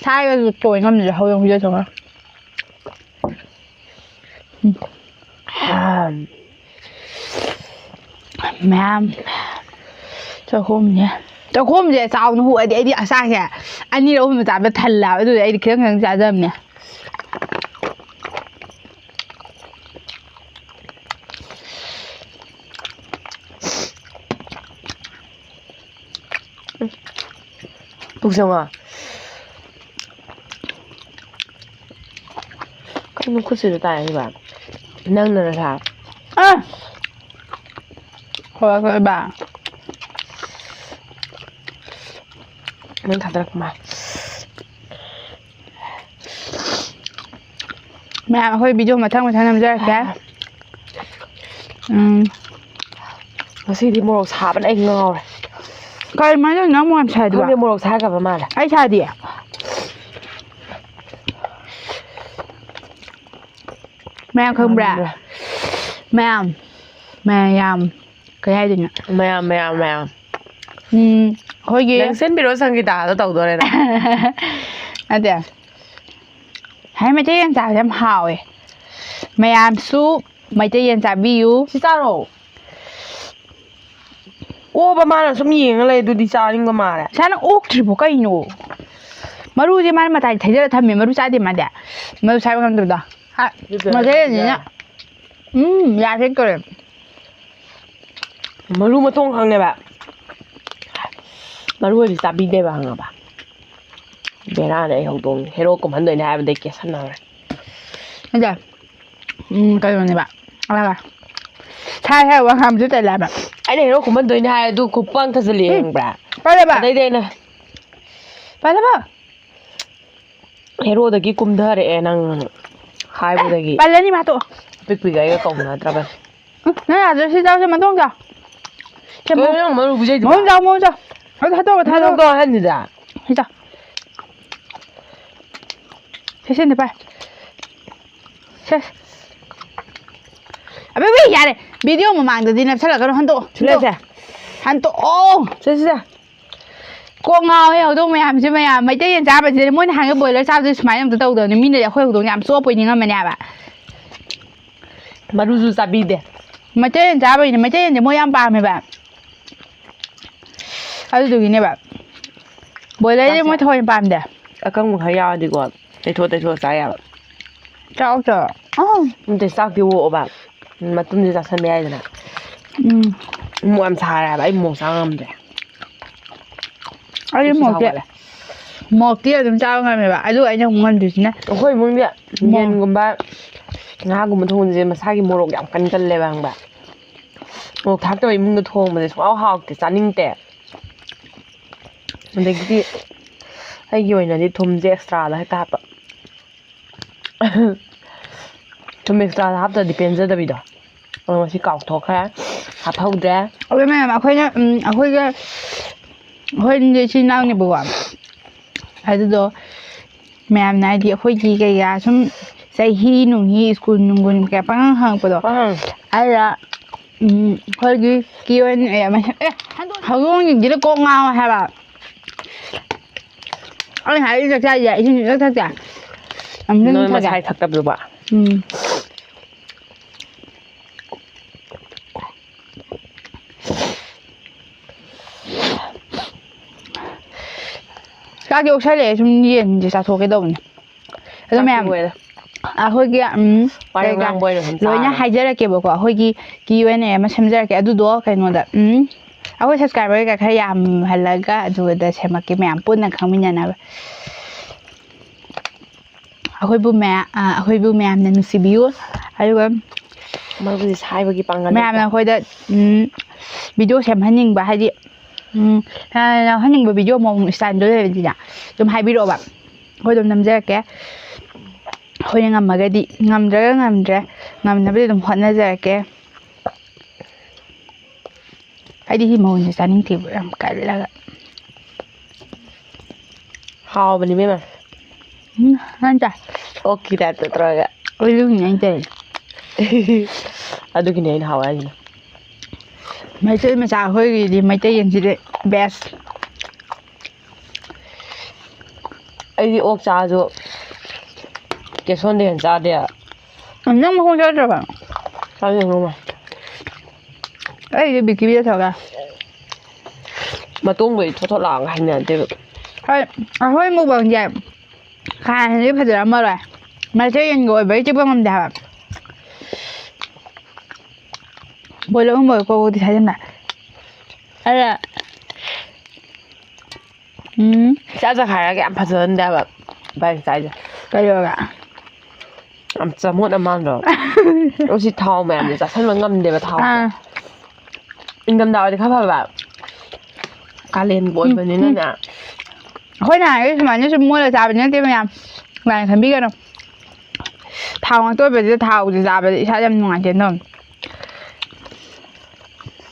ꯁꯥꯏꯒꯁꯨ ꯇꯣꯏ ꯉꯝꯗ꯭ꯔꯦ ꯍꯧꯖꯤꯛ ꯚꯤꯗꯤꯑꯣ ꯇꯧꯔ꯫ ꯎꯝ꯫ ꯃꯌꯥꯝ ꯆꯥꯛꯈꯣꯝꯁꯦ, ꯆꯥꯛꯈꯣꯝꯁꯦ ꯆꯥꯎꯅ ꯍꯨꯛꯑꯗꯤ ꯑꯩꯗꯤ ꯑꯆꯥꯛꯁꯦ ꯑꯅꯤꯔꯛ ꯑꯍꯨꯝꯂꯛ ꯆꯥꯕꯗ ꯊꯜꯂꯦꯕ꯫ ꯑꯗꯨꯗꯤ ꯑꯩꯗꯤ ꯈꯤꯇꯪ ꯈꯤꯇꯪ ꯆꯥꯖꯕꯅꯦ꯫ ꯄꯨꯛ ꯆꯥꯝꯃꯉꯥ꯫ ꯀꯩꯅꯣ ꯈꯨꯠꯁꯤꯗ ꯇꯥꯏ ꯍꯥꯏꯕ? ꯅꯪꯅ ꯅꯁꯥ꯫ ꯍꯣꯏ ꯍꯣꯏ ꯕꯥ꯫ ꯅꯪ ꯊꯥꯗꯔꯛꯄ ꯃꯥꯜꯂꯦ꯫ ꯃꯌꯥꯝ ꯑꯩꯈꯣꯏ ꯚꯤꯗꯤꯑꯣ ꯃꯊꯪ ꯃꯊꯪ ꯅꯝꯖꯔꯛꯀꯦ꯫ ꯎꯝ꯫ ꯉꯁꯤꯗꯤ ꯃꯣꯔꯣꯛ ꯁꯥꯕꯅ ꯑꯩ ꯉꯥꯎꯔꯦ꯫ ꯀꯔꯤꯃꯥꯏꯅ ꯇꯧꯔꯤꯅꯣ ꯅꯪ ꯃꯣꯔꯣꯛ ꯁꯥꯏꯗꯨꯕꯣ? ꯈꯪꯗꯦ, ꯃꯣꯔꯣꯛ ꯁꯥꯈ꯭ꯔꯕ ꯃꯥꯜꯂꯦ꯫ ꯑꯩ ꯁꯥꯗꯤꯌꯦ꯫ ꯃꯌꯥꯝ ꯈꯪꯕ꯭ꯔꯥ? ꯈꯪꯕ꯭ꯔꯥ? ꯃꯌꯥꯝ꯫ ꯃꯌꯥꯝ꯫ ꯀꯩ ꯍꯥꯏꯗꯣꯏꯅꯣ? ꯃꯌꯥꯝ, ꯃꯌꯥꯝ, ꯃꯌꯥꯝ꯫ ꯎꯝ, ꯑꯩꯈꯣꯏꯒꯤ ꯅꯪ ꯁꯤꯟꯕꯤꯔꯣ ꯁꯪꯒꯤꯇꯥꯗꯣ ꯇꯧꯗꯣꯔꯦ ꯅꯪ꯫ ꯅꯠꯇꯦ꯫ ꯍꯥꯏ, ꯃꯩꯇꯩ ꯌꯦꯟ ꯆꯥꯕꯁꯦ ꯌꯥꯝ ꯍꯥꯎꯋꯦ꯫ ꯃꯌꯥꯝꯁꯨ ꯃꯩꯇꯩ ꯌꯦꯟ ꯆꯥꯕꯤꯌꯨ꯫ ꯁꯤ ꯆꯥꯔꯣ꯫ ꯑꯣꯕ ꯃꯥꯅ ꯁꯨꯝ ꯌꯦꯡꯉ ꯂꯩ, ꯑꯗꯨꯗꯤ ꯆꯥꯅꯤꯡꯕ ꯃꯥꯜꯂꯦ꯫ ꯏꯁꯥꯅ ꯑꯣꯛꯇ꯭ꯔꯤꯕꯣ ꯀꯩꯅꯣ? ꯃꯔꯨꯁꯦ ꯃꯥꯅ ꯃꯇꯥꯏ ꯊꯩꯖꯤꯜꯂ ꯊꯝꯃꯦ, ꯃꯔꯨ ꯆꯥꯗꯦ ꯃꯥꯗꯤ꯫ ꯃꯔꯨ ꯁꯥꯏꯕ ꯉꯝꯗꯕꯗꯣ꯫ ꯍꯥ, ꯑꯗꯨꯗ ꯃꯩꯇꯩ ꯌꯦꯟꯁꯤꯅ꯫ ꯌꯥꯔꯦ꯫ ꯎꯝ, ꯌꯥ ꯊꯦꯛꯇꯣꯔꯦ꯫ ꯃꯔꯨ ꯃꯇꯣꯡ ꯈꯪꯉꯦꯕ꯫ ꯃꯔꯨ ꯑꯣꯏꯗꯤ ꯆꯥꯕꯤꯗꯦꯕ, ꯈꯪꯉꯕ? ꯕꯦꯔꯥꯅꯦ ꯑꯩ ꯍꯧꯗꯣꯡꯁꯦ꯫ ꯍꯦꯔꯣ ꯀꯨꯝꯍꯟꯗꯣꯏꯅꯦ ꯍꯥꯏꯕꯗꯩ ꯀꯦꯁꯟꯅꯈ꯭ꯔꯦ꯫ ꯅꯠꯇꯦ꯫ ꯎꯝ, ꯀꯩꯅꯣꯅꯦꯕ꯫ ꯑꯥ꯫ ꯁꯥꯏ ꯍꯥꯏ ꯋꯥ ꯉꯥꯡꯕꯁꯨ ꯇꯜꯂꯦ ꯍꯥꯏꯕ꯫ ꯑꯩꯅ ꯍꯦꯔꯣ ꯀꯨꯝꯍꯟꯗꯣꯏꯅꯦ ꯍꯥꯏ ꯑꯗꯨ ꯈꯨꯄꯪ ꯊꯥꯖꯤꯜꯂꯛꯑꯦ, ꯎꯝ꯫ ꯈꯪꯕ꯭ꯔꯥ? ꯄꯜꯂꯦꯕ꯫ ꯑꯗꯩꯗꯤ ꯑꯩꯅ ꯄꯜꯂꯦꯕ꯫ ꯍꯦꯔꯣꯗꯒꯤ ꯀꯨꯝꯊꯔꯛꯑꯦ ꯅꯪ ꯍꯥꯏꯕꯗꯒꯤ꯫ ꯄꯜꯂꯅꯤ ꯃꯥ ꯇꯣꯛꯑꯣ꯫ ꯑꯄꯤꯛꯄꯤꯒ ꯑꯩꯒ ꯀꯧꯅꯗ꯭ꯔꯕꯅꯤ꯫ ꯎꯝ, ꯅꯪ ꯌꯥꯗ꯭ꯔꯦ, ꯁꯤ ꯆꯥꯎꯁꯦ, ꯃꯇꯣꯡ ꯆꯥꯎ꯫ ꯁꯦ, ꯀꯩꯅꯣ ꯃꯇꯣꯡ-, ꯅꯪ ꯃꯔꯨ ꯄꯤꯖꯩꯗꯨꯕꯣ? ꯃꯇꯣꯡ ꯆꯥꯎ, ꯃꯇꯣꯡ ꯆꯥꯎ꯫ ꯑꯗꯨ ꯊꯥꯗꯣꯛꯑꯣ, ꯊꯥꯗꯣꯛꯑꯣ꯫ ꯃꯇꯣꯡ ꯆꯥꯎ ꯍꯥꯏꯍꯟꯁꯤꯗ꯫ ꯁꯤ ꯆꯥꯎ꯫ ꯁꯦ, ꯁꯦ, ꯅꯦꯄꯥꯏ꯫ ꯁꯦ꯫ ꯑꯕꯦ, ꯌꯥꯔꯦ꯫ ꯚꯤꯗꯤꯑꯣ ꯃꯃꯥꯡꯗꯗꯤ ꯅꯞꯁꯜꯂꯛꯀꯅꯨ, ꯍꯟꯗꯣꯛꯑꯣ, ꯁꯤꯂꯦ, ꯍꯟꯗꯣꯛꯑꯣ꯫ ꯁꯦ꯫ ꯍꯟꯗꯣꯛꯑꯣ꯫ ꯁꯦ, ꯁꯦ, ꯁꯦ꯫ ꯀꯣꯛ ꯉꯥꯎꯋꯦ ꯍꯧꯗꯣꯡ ꯃꯌꯥꯝꯁꯦ ꯃꯌꯥꯝ꯫ ꯃꯩꯇꯩ ꯌꯦꯟ ꯆꯥꯕꯁꯤꯗꯤ ꯃꯣꯏꯅ ꯍꯥꯟꯅ ꯕꯣꯏꯂꯔ ꯆꯥꯕꯗꯤ ꯁꯨꯃꯥꯏꯅ ꯑꯝꯇ ꯇꯧꯗꯕꯅꯤ꯫ ꯃꯤꯅꯗꯤ ꯑꯩꯈꯣꯏ ꯍꯧꯗꯣꯡꯁꯦ ꯌꯥꯝ ꯆꯣꯞꯄꯣꯏ ꯅꯤꯡꯉꯝꯃꯅꯦ ꯍꯥꯏꯕ꯫ ꯃꯔꯨꯁꯨ ꯆꯥꯕꯤꯗꯦ꯫ ꯃꯩꯇꯩ ꯌꯦꯟ ꯆꯥꯕꯩꯅꯦ꯫ ꯃꯩꯇꯩ ꯌꯦꯟꯁꯦ ꯃꯣꯏ ꯌꯥꯝ ꯄꯥꯝꯃꯦꯕ꯫ ꯑꯗꯨꯗꯨꯒꯤꯅꯦꯕ꯫ ꯕꯣꯏꯂꯔꯗꯤ ꯆꯥꯁꯦ꯫ ꯃꯣꯏ ꯊꯑꯣꯏꯅ ꯄꯥꯝꯗꯦ꯫ ꯑꯀꯪꯕ ꯈꯔ ꯌꯥꯎꯔꯗꯤꯀꯣ, ꯇꯩꯊꯣꯛ ꯇꯩꯊꯣꯛꯑ ꯆꯥ ꯌꯥꯕ꯫ ꯆꯥꯎ ꯆꯥꯎ꯫ ꯑꯥ꯫ ꯅꯠꯇꯦ, ꯆꯥꯛꯇꯤ ꯑꯣꯛꯑꯣꯕ꯫ ꯃꯇꯨꯝꯗꯤ ꯆꯥꯁꯟꯕ ꯌꯥꯏꯗꯅ꯫ ꯎꯝ꯫ ꯃꯣꯔꯣꯛ ꯌꯥꯝ ꯁꯥꯔꯦ ꯍꯥꯏꯕ, ꯑꯩ ꯃꯣꯔꯣꯛ ꯆꯥ ꯉꯝꯗ꯭ꯔꯦ꯫ ꯑꯩꯗꯤ ꯄꯨꯛꯁꯨ ꯃꯣꯔꯣꯛꯇꯤ, ꯁꯥꯒꯠꯂꯦ꯫ ꯃꯣꯔꯣꯛꯇꯤ ꯑꯗꯨꯝ ꯆꯥꯕ ꯉꯝꯃꯦꯕ, ꯑꯗꯨ ꯑꯩꯅ ꯑꯃꯨꯛ ꯉꯝꯗ꯭ꯔꯤꯁꯤꯅ ꯑꯩꯈꯣꯏ ꯏꯃꯨꯡꯗꯤ ꯃꯣꯔꯣꯛ꯫ ꯌꯦꯟꯒꯨꯝꯕ, ꯉꯥꯒꯨꯝꯕ ꯊꯣꯡꯕꯁꯦ ꯃꯁꯥꯒꯤ ꯃꯣꯔꯣꯛ ꯌꯥꯝ ꯀꯟꯒꯜꯂꯦꯕ, ꯈꯪꯕ꯭ꯔꯥ? ꯃꯣꯔꯣꯛ ꯊꯥꯛꯇꯕ ꯏꯃꯨꯡꯗ ꯊꯣꯡꯕꯁꯦ ꯁꯨꯡꯍꯥꯎ ꯍꯥꯎꯇꯦ, ꯆꯥꯅꯤꯡꯗꯦ꯫ ꯑꯗꯒꯤꯗꯤ ꯑꯩꯒꯤ ꯑꯣꯏꯅꯗꯤ ꯊꯨꯝꯁꯦ ꯑꯦꯛꯁꯇ꯭ꯔꯥꯗ ꯍꯦꯛꯇ ꯍꯥꯞꯄ꯫ ꯊꯨꯝ ꯑꯦꯛꯁꯇ꯭ꯔꯥꯗ ꯍꯥꯞꯇ꯭ꯔꯗꯤ ꯄꯦꯟꯖꯗꯕꯤꯗꯣ꯫ ꯑꯗꯣ ꯉꯁꯤ ꯀꯥꯎꯊꯣꯛꯈ꯭ꯔꯦ, ꯍꯥꯞꯍꯧꯗ꯭ꯔꯦ꯫ ꯑꯗꯣ ꯃꯌꯥꯝ ꯑꯩꯈꯣꯏꯅ, ꯎꯝ, ꯑꯩꯈꯣꯏꯒ, ꯑꯩꯈꯣꯏ ꯏꯆꯤꯟ ꯏꯅꯥꯎꯅꯦꯕꯀꯣ꯫ ꯑꯗꯨꯗꯣ ꯃꯌꯥꯝꯅ ꯍꯥꯏꯗꯤ ꯑꯩꯈꯣꯏꯒꯤ ꯀꯩꯀꯥ ꯁꯨꯝ ꯆꯍꯤ ꯅꯨꯡꯍꯤ ꯁ꯭ꯀꯨꯜ ꯅꯨꯡꯒꯨꯜ ꯀꯌꯥ ꯄꯪꯍꯪ ꯍꯪꯉꯛꯄꯗꯣ꯫ ꯄꯪꯍꯪ꯫ ꯑꯗꯨꯗ, ꯎꯝ, ꯑꯩꯈꯣꯏꯒꯤ Q and A ꯑꯃ ꯁꯦꯝ-, ꯑꯦ, ꯍꯧꯗꯣꯡꯁꯤꯡꯁꯤꯗ ꯀꯣꯛ ꯉꯥꯎ ꯍꯥꯏꯕ꯫ ꯑꯩꯅ ꯍꯥꯏꯔꯤ ꯆꯥꯛ ꯆꯥꯁꯦ, ꯏꯁꯤꯡ ꯈꯤꯇꯪ ꯊꯛꯁꯦ꯫ ꯑꯃꯨꯛꯇꯪ ꯅꯣꯏ ꯊꯛꯁꯦ꯫ ꯃꯁꯥꯏ ꯊꯛꯇꯕꯗꯨꯕ? ꯎꯝ꯫ ꯆꯥꯛꯇꯤ ꯑꯣꯛꯁꯜꯂꯛꯑꯦ, ꯁꯨꯝ ꯌꯦꯟꯁꯦ ꯆꯥꯊꯣꯛꯀꯦ ꯇꯧꯕꯅꯦ꯫ ꯑꯗꯣ ꯆꯥꯛꯇꯤ ꯃꯌꯥꯝ, ꯂꯣꯏꯔꯦ꯫ ꯑꯩꯈꯣꯏꯒꯤ, ꯎꯝ, ꯋꯥꯔꯤ ꯀꯩꯀꯥ ꯉꯥꯡꯕ ꯑꯣꯏꯅ ꯁꯨꯝ ꯂꯣꯏꯅ ꯇꯥꯔꯦ꯫ ꯍꯥꯏꯖꯔꯛꯀꯦꯕꯀꯣ꯫ ꯑꯩꯈꯣꯏꯒꯤ Q and A ꯑꯃ ꯁꯦꯝꯖꯔꯛꯀꯦ꯫ ꯑꯗꯨꯗꯣ ꯀꯩꯅꯣꯗ, ꯎꯝ, ꯑꯩꯈꯣꯏ subscriber ꯀꯩꯀꯥ ꯈꯔ ꯌꯥꯝꯍꯜꯂꯒ ꯑꯗꯨꯗ ꯁꯦꯝꯃꯛꯀꯦ, ꯃꯌꯥꯝ ꯄꯨꯟꯅ ꯈꯪꯃꯤꯟꯅꯅꯕ꯫ ꯑꯩꯈꯣꯏꯕꯨ ꯃꯌꯥ-, ꯑ, ꯑꯩꯈꯣꯏꯕꯨ ꯃꯌꯥꯝꯅ ꯅꯨꯡꯁꯤꯕꯤꯌꯨ꯫ ꯑꯗꯨꯒ ꯃꯔꯨꯞꯁꯦ ꯁꯥꯏꯕꯒꯤ ꯄꯥꯡꯒꯜ ꯃꯌꯥꯝꯅ ꯂꯩꯇꯦ꯫ ꯑꯩꯈꯣꯏꯗ, ꯎꯝ, video ꯁꯦꯝꯍꯟꯅꯤꯡꯕ, ꯍꯥꯏꯗꯤ, ꯎꯝ, ꯑ, ꯌꯥꯎꯍꯟꯅꯤꯡꯕ video ꯃꯑꯣꯡ styleꯗꯣ ꯂꯩꯔꯗꯤꯅꯦ, ꯑꯗꯨꯝ ꯍꯥꯏꯕꯤꯔꯛꯑꯣꯕ꯫ ꯑꯩꯈꯣꯏ ꯑꯗꯨꯝ ꯅꯝꯖꯔꯛꯀꯦ꯫ ꯑꯩꯈꯣꯏꯅ ꯉꯝꯃꯒꯗꯤ, ꯉꯝꯗ꯭ꯔꯒ ꯉꯝꯗ꯭ꯔꯦ, ꯉꯝꯅꯕꯗꯤ ꯑꯗꯨꯝ ꯍꯣꯠꯅꯖꯔꯛꯀꯦ꯫ ꯑꯩꯗꯤ ꯁꯤ ꯃꯑꯣꯡꯁꯦ ꯆꯥꯅꯤꯡꯗꯦꯕ, ꯌꯥꯝ ꯀꯜꯂꯒ꯫ ꯍꯥꯎꯕꯅꯤ ꯏꯕꯦꯝꯃ꯫ ꯎꯝ, ꯅꯪ ꯆꯥ꯫ ꯑꯣꯛꯀꯤ typeꯇ ꯇꯧꯔꯒ꯫ ꯑꯗꯨꯒꯤꯅꯦ ꯑꯩꯅ ꯆꯥꯏꯁꯦ꯫ ꯑꯗꯨꯒꯤꯅꯦ ꯑꯩꯅ ꯍꯥꯎꯋꯦ ꯍꯥꯏꯁꯤꯅ꯫ ꯃꯩꯇꯩ ꯃꯆꯥ ꯑꯩꯈꯣꯏꯒꯤꯗꯤ ꯃꯩꯇꯩ ꯌꯦꯟꯁꯤꯗꯤ best꯫ ꯑꯩꯗꯤ ꯑꯣꯛ ꯆꯥꯔꯁꯨ ꯀꯦꯁꯣꯟꯗꯩ ꯍꯦꯟꯅ ꯆꯥꯗꯦ꯫ ꯅꯪ ꯃꯈꯣꯡ ꯆꯥꯗ꯭ꯔꯕ? ꯆꯥꯗꯦ ꯃꯈꯣꯡ꯫ ꯑꯩꯗꯤ ꯕꯤꯀꯤꯕꯤꯗ ꯊꯣꯛꯑꯒ꯫ ꯃꯇꯣꯡꯕꯨꯗꯤ ꯊꯣꯠ ꯊꯣꯠ ꯂꯥꯎꯔꯒ ꯍꯩꯅꯗꯦꯕ꯫ ꯍꯣꯏ, ꯑꯩꯈꯣꯏ ꯃꯨꯛꯕꯥꯡꯁꯦ ꯍꯥꯟꯅꯗꯤ ꯐꯖꯔꯝꯃꯔꯣꯏ꯫ ꯃꯩꯇꯩ ꯌꯦꯟꯒ ꯑꯣꯏꯕꯩ ꯆꯤꯛꯄ ꯉꯝꯗꯦ ꯍꯥꯏꯕ꯫ ꯕꯣꯏꯂꯔꯒꯨꯝꯕ ꯀꯣꯛ ꯀꯣꯛꯇꯤ ꯁꯥꯖꯟꯕ꯫ ꯑꯗ, ꯎꯝ꯫ ꯏꯆꯥ ꯆꯈꯥꯏꯔꯒ ꯌꯥꯝ ꯐꯖꯍꯟꯗꯦ ꯍꯥꯏꯕ ꯏꯕꯥꯅꯤ ꯆꯥꯏꯁꯦ꯫ ꯀꯩꯗꯧꯔꯒꯦ? ꯌꯥꯝ ꯆꯃꯣꯠꯅ ꯃꯥꯟꯗ꯭ꯔꯣ? ꯑꯗꯣ ꯁꯤ ꯊꯥꯎ ꯃꯌꯥꯝꯁꯦ ꯆꯥꯁꯟꯕ ꯉꯝꯗꯦꯕ, ꯊꯥꯎꯁꯦ꯫ ꯑꯥ꯫ ꯏꯪꯊꯝꯊꯥ ꯑꯣꯏꯔꯗꯤ ꯈꯔ ꯐꯕ, ꯀꯥꯂꯦꯟꯕꯨ ꯎꯝ, ꯑꯣꯏꯕꯅꯤꯅꯅꯦ꯫ ꯑꯩꯈꯣꯏꯅ ꯍꯥꯏꯔꯗꯤ ꯁꯨꯃꯥꯏꯅ ꯁꯨꯝ ꯃꯣꯠꯂ ꯆꯥꯕꯗꯤ ꯅꯠꯇꯦ ꯃꯌꯥꯝ, ꯂꯥꯏꯅ ꯈꯟꯕꯤꯒꯅꯨ꯫ ꯊꯥꯎ ꯉꯥꯛꯇ ꯑꯣꯏꯕꯁꯤꯗ ꯊꯥꯎꯁꯦ ꯆꯥꯕꯗ ꯏꯁꯥꯗ ꯌꯥꯝ ꯅꯨꯡꯉꯥꯏꯇꯦ ꯑꯗꯨꯝ꯫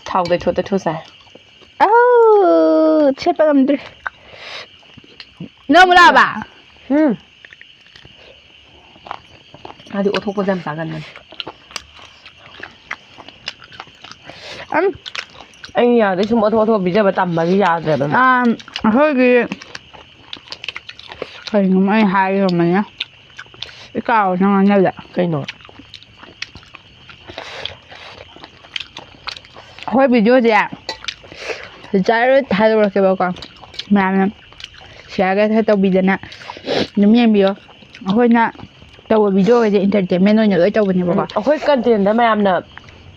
ꯊꯥꯎ ꯇꯩꯊꯣꯛ ꯇꯩꯊꯣꯛ ꯆꯥꯏ꯫ ꯑꯧ, ꯁꯦꯠꯄ ꯉꯝꯗ꯭ꯔꯤ꯫ ꯅꯪ ꯑꯃꯨꯛ ꯂꯥꯛꯑꯕ? ꯎꯝ꯫ ꯃꯥꯗꯤ ꯑꯣꯊꯣꯛꯄꯁꯦ ꯌꯥꯝ ꯆꯥꯒꯟꯕꯅꯦ꯫ ꯑꯝ꯫ ꯑꯩ ꯌꯥꯗꯦ, ꯁꯨꯝ ꯑꯣꯊꯣꯛ ꯑꯣꯊꯣꯛ ꯄꯤꯖꯕ ꯇꯝꯕꯒꯤ ꯌꯥꯗ꯭ꯔꯦꯕ ꯃꯥ꯫ ꯑꯝ, ꯑꯩꯈꯣꯏꯒꯤ ꯀꯩꯅꯣꯝ ꯑꯩ ꯍꯥꯏꯒꯗꯕꯅꯦ꯫ ꯑꯩ ꯀꯥꯎꯔꯦ ꯅꯪ ꯉꯥꯡꯅꯕꯗ꯫ ꯀꯩꯅꯣ? ꯑꯩꯈꯣꯏ videoꯁꯦ ꯖꯔ ꯊꯥꯗꯣꯔꯛꯀꯦꯕꯀꯣ꯫ ꯃꯌꯥꯝꯅ shareꯒ ꯈꯔ ꯇꯧꯕꯤꯗꯅ ꯑꯗꯨꯝ ꯌꯦꯡꯕꯤꯌꯣ꯫ ꯑꯩꯈꯣꯏꯅ ꯇꯧꯕ videoꯒꯩꯁꯦ entertainment ꯑꯣꯏꯅ ꯂꯣꯏ ꯇꯧꯕꯅꯦꯕꯀꯣ꯫ ꯎꯝ, ꯑꯩꯈꯣꯏ contentꯗ ꯃꯌꯥꯝꯅ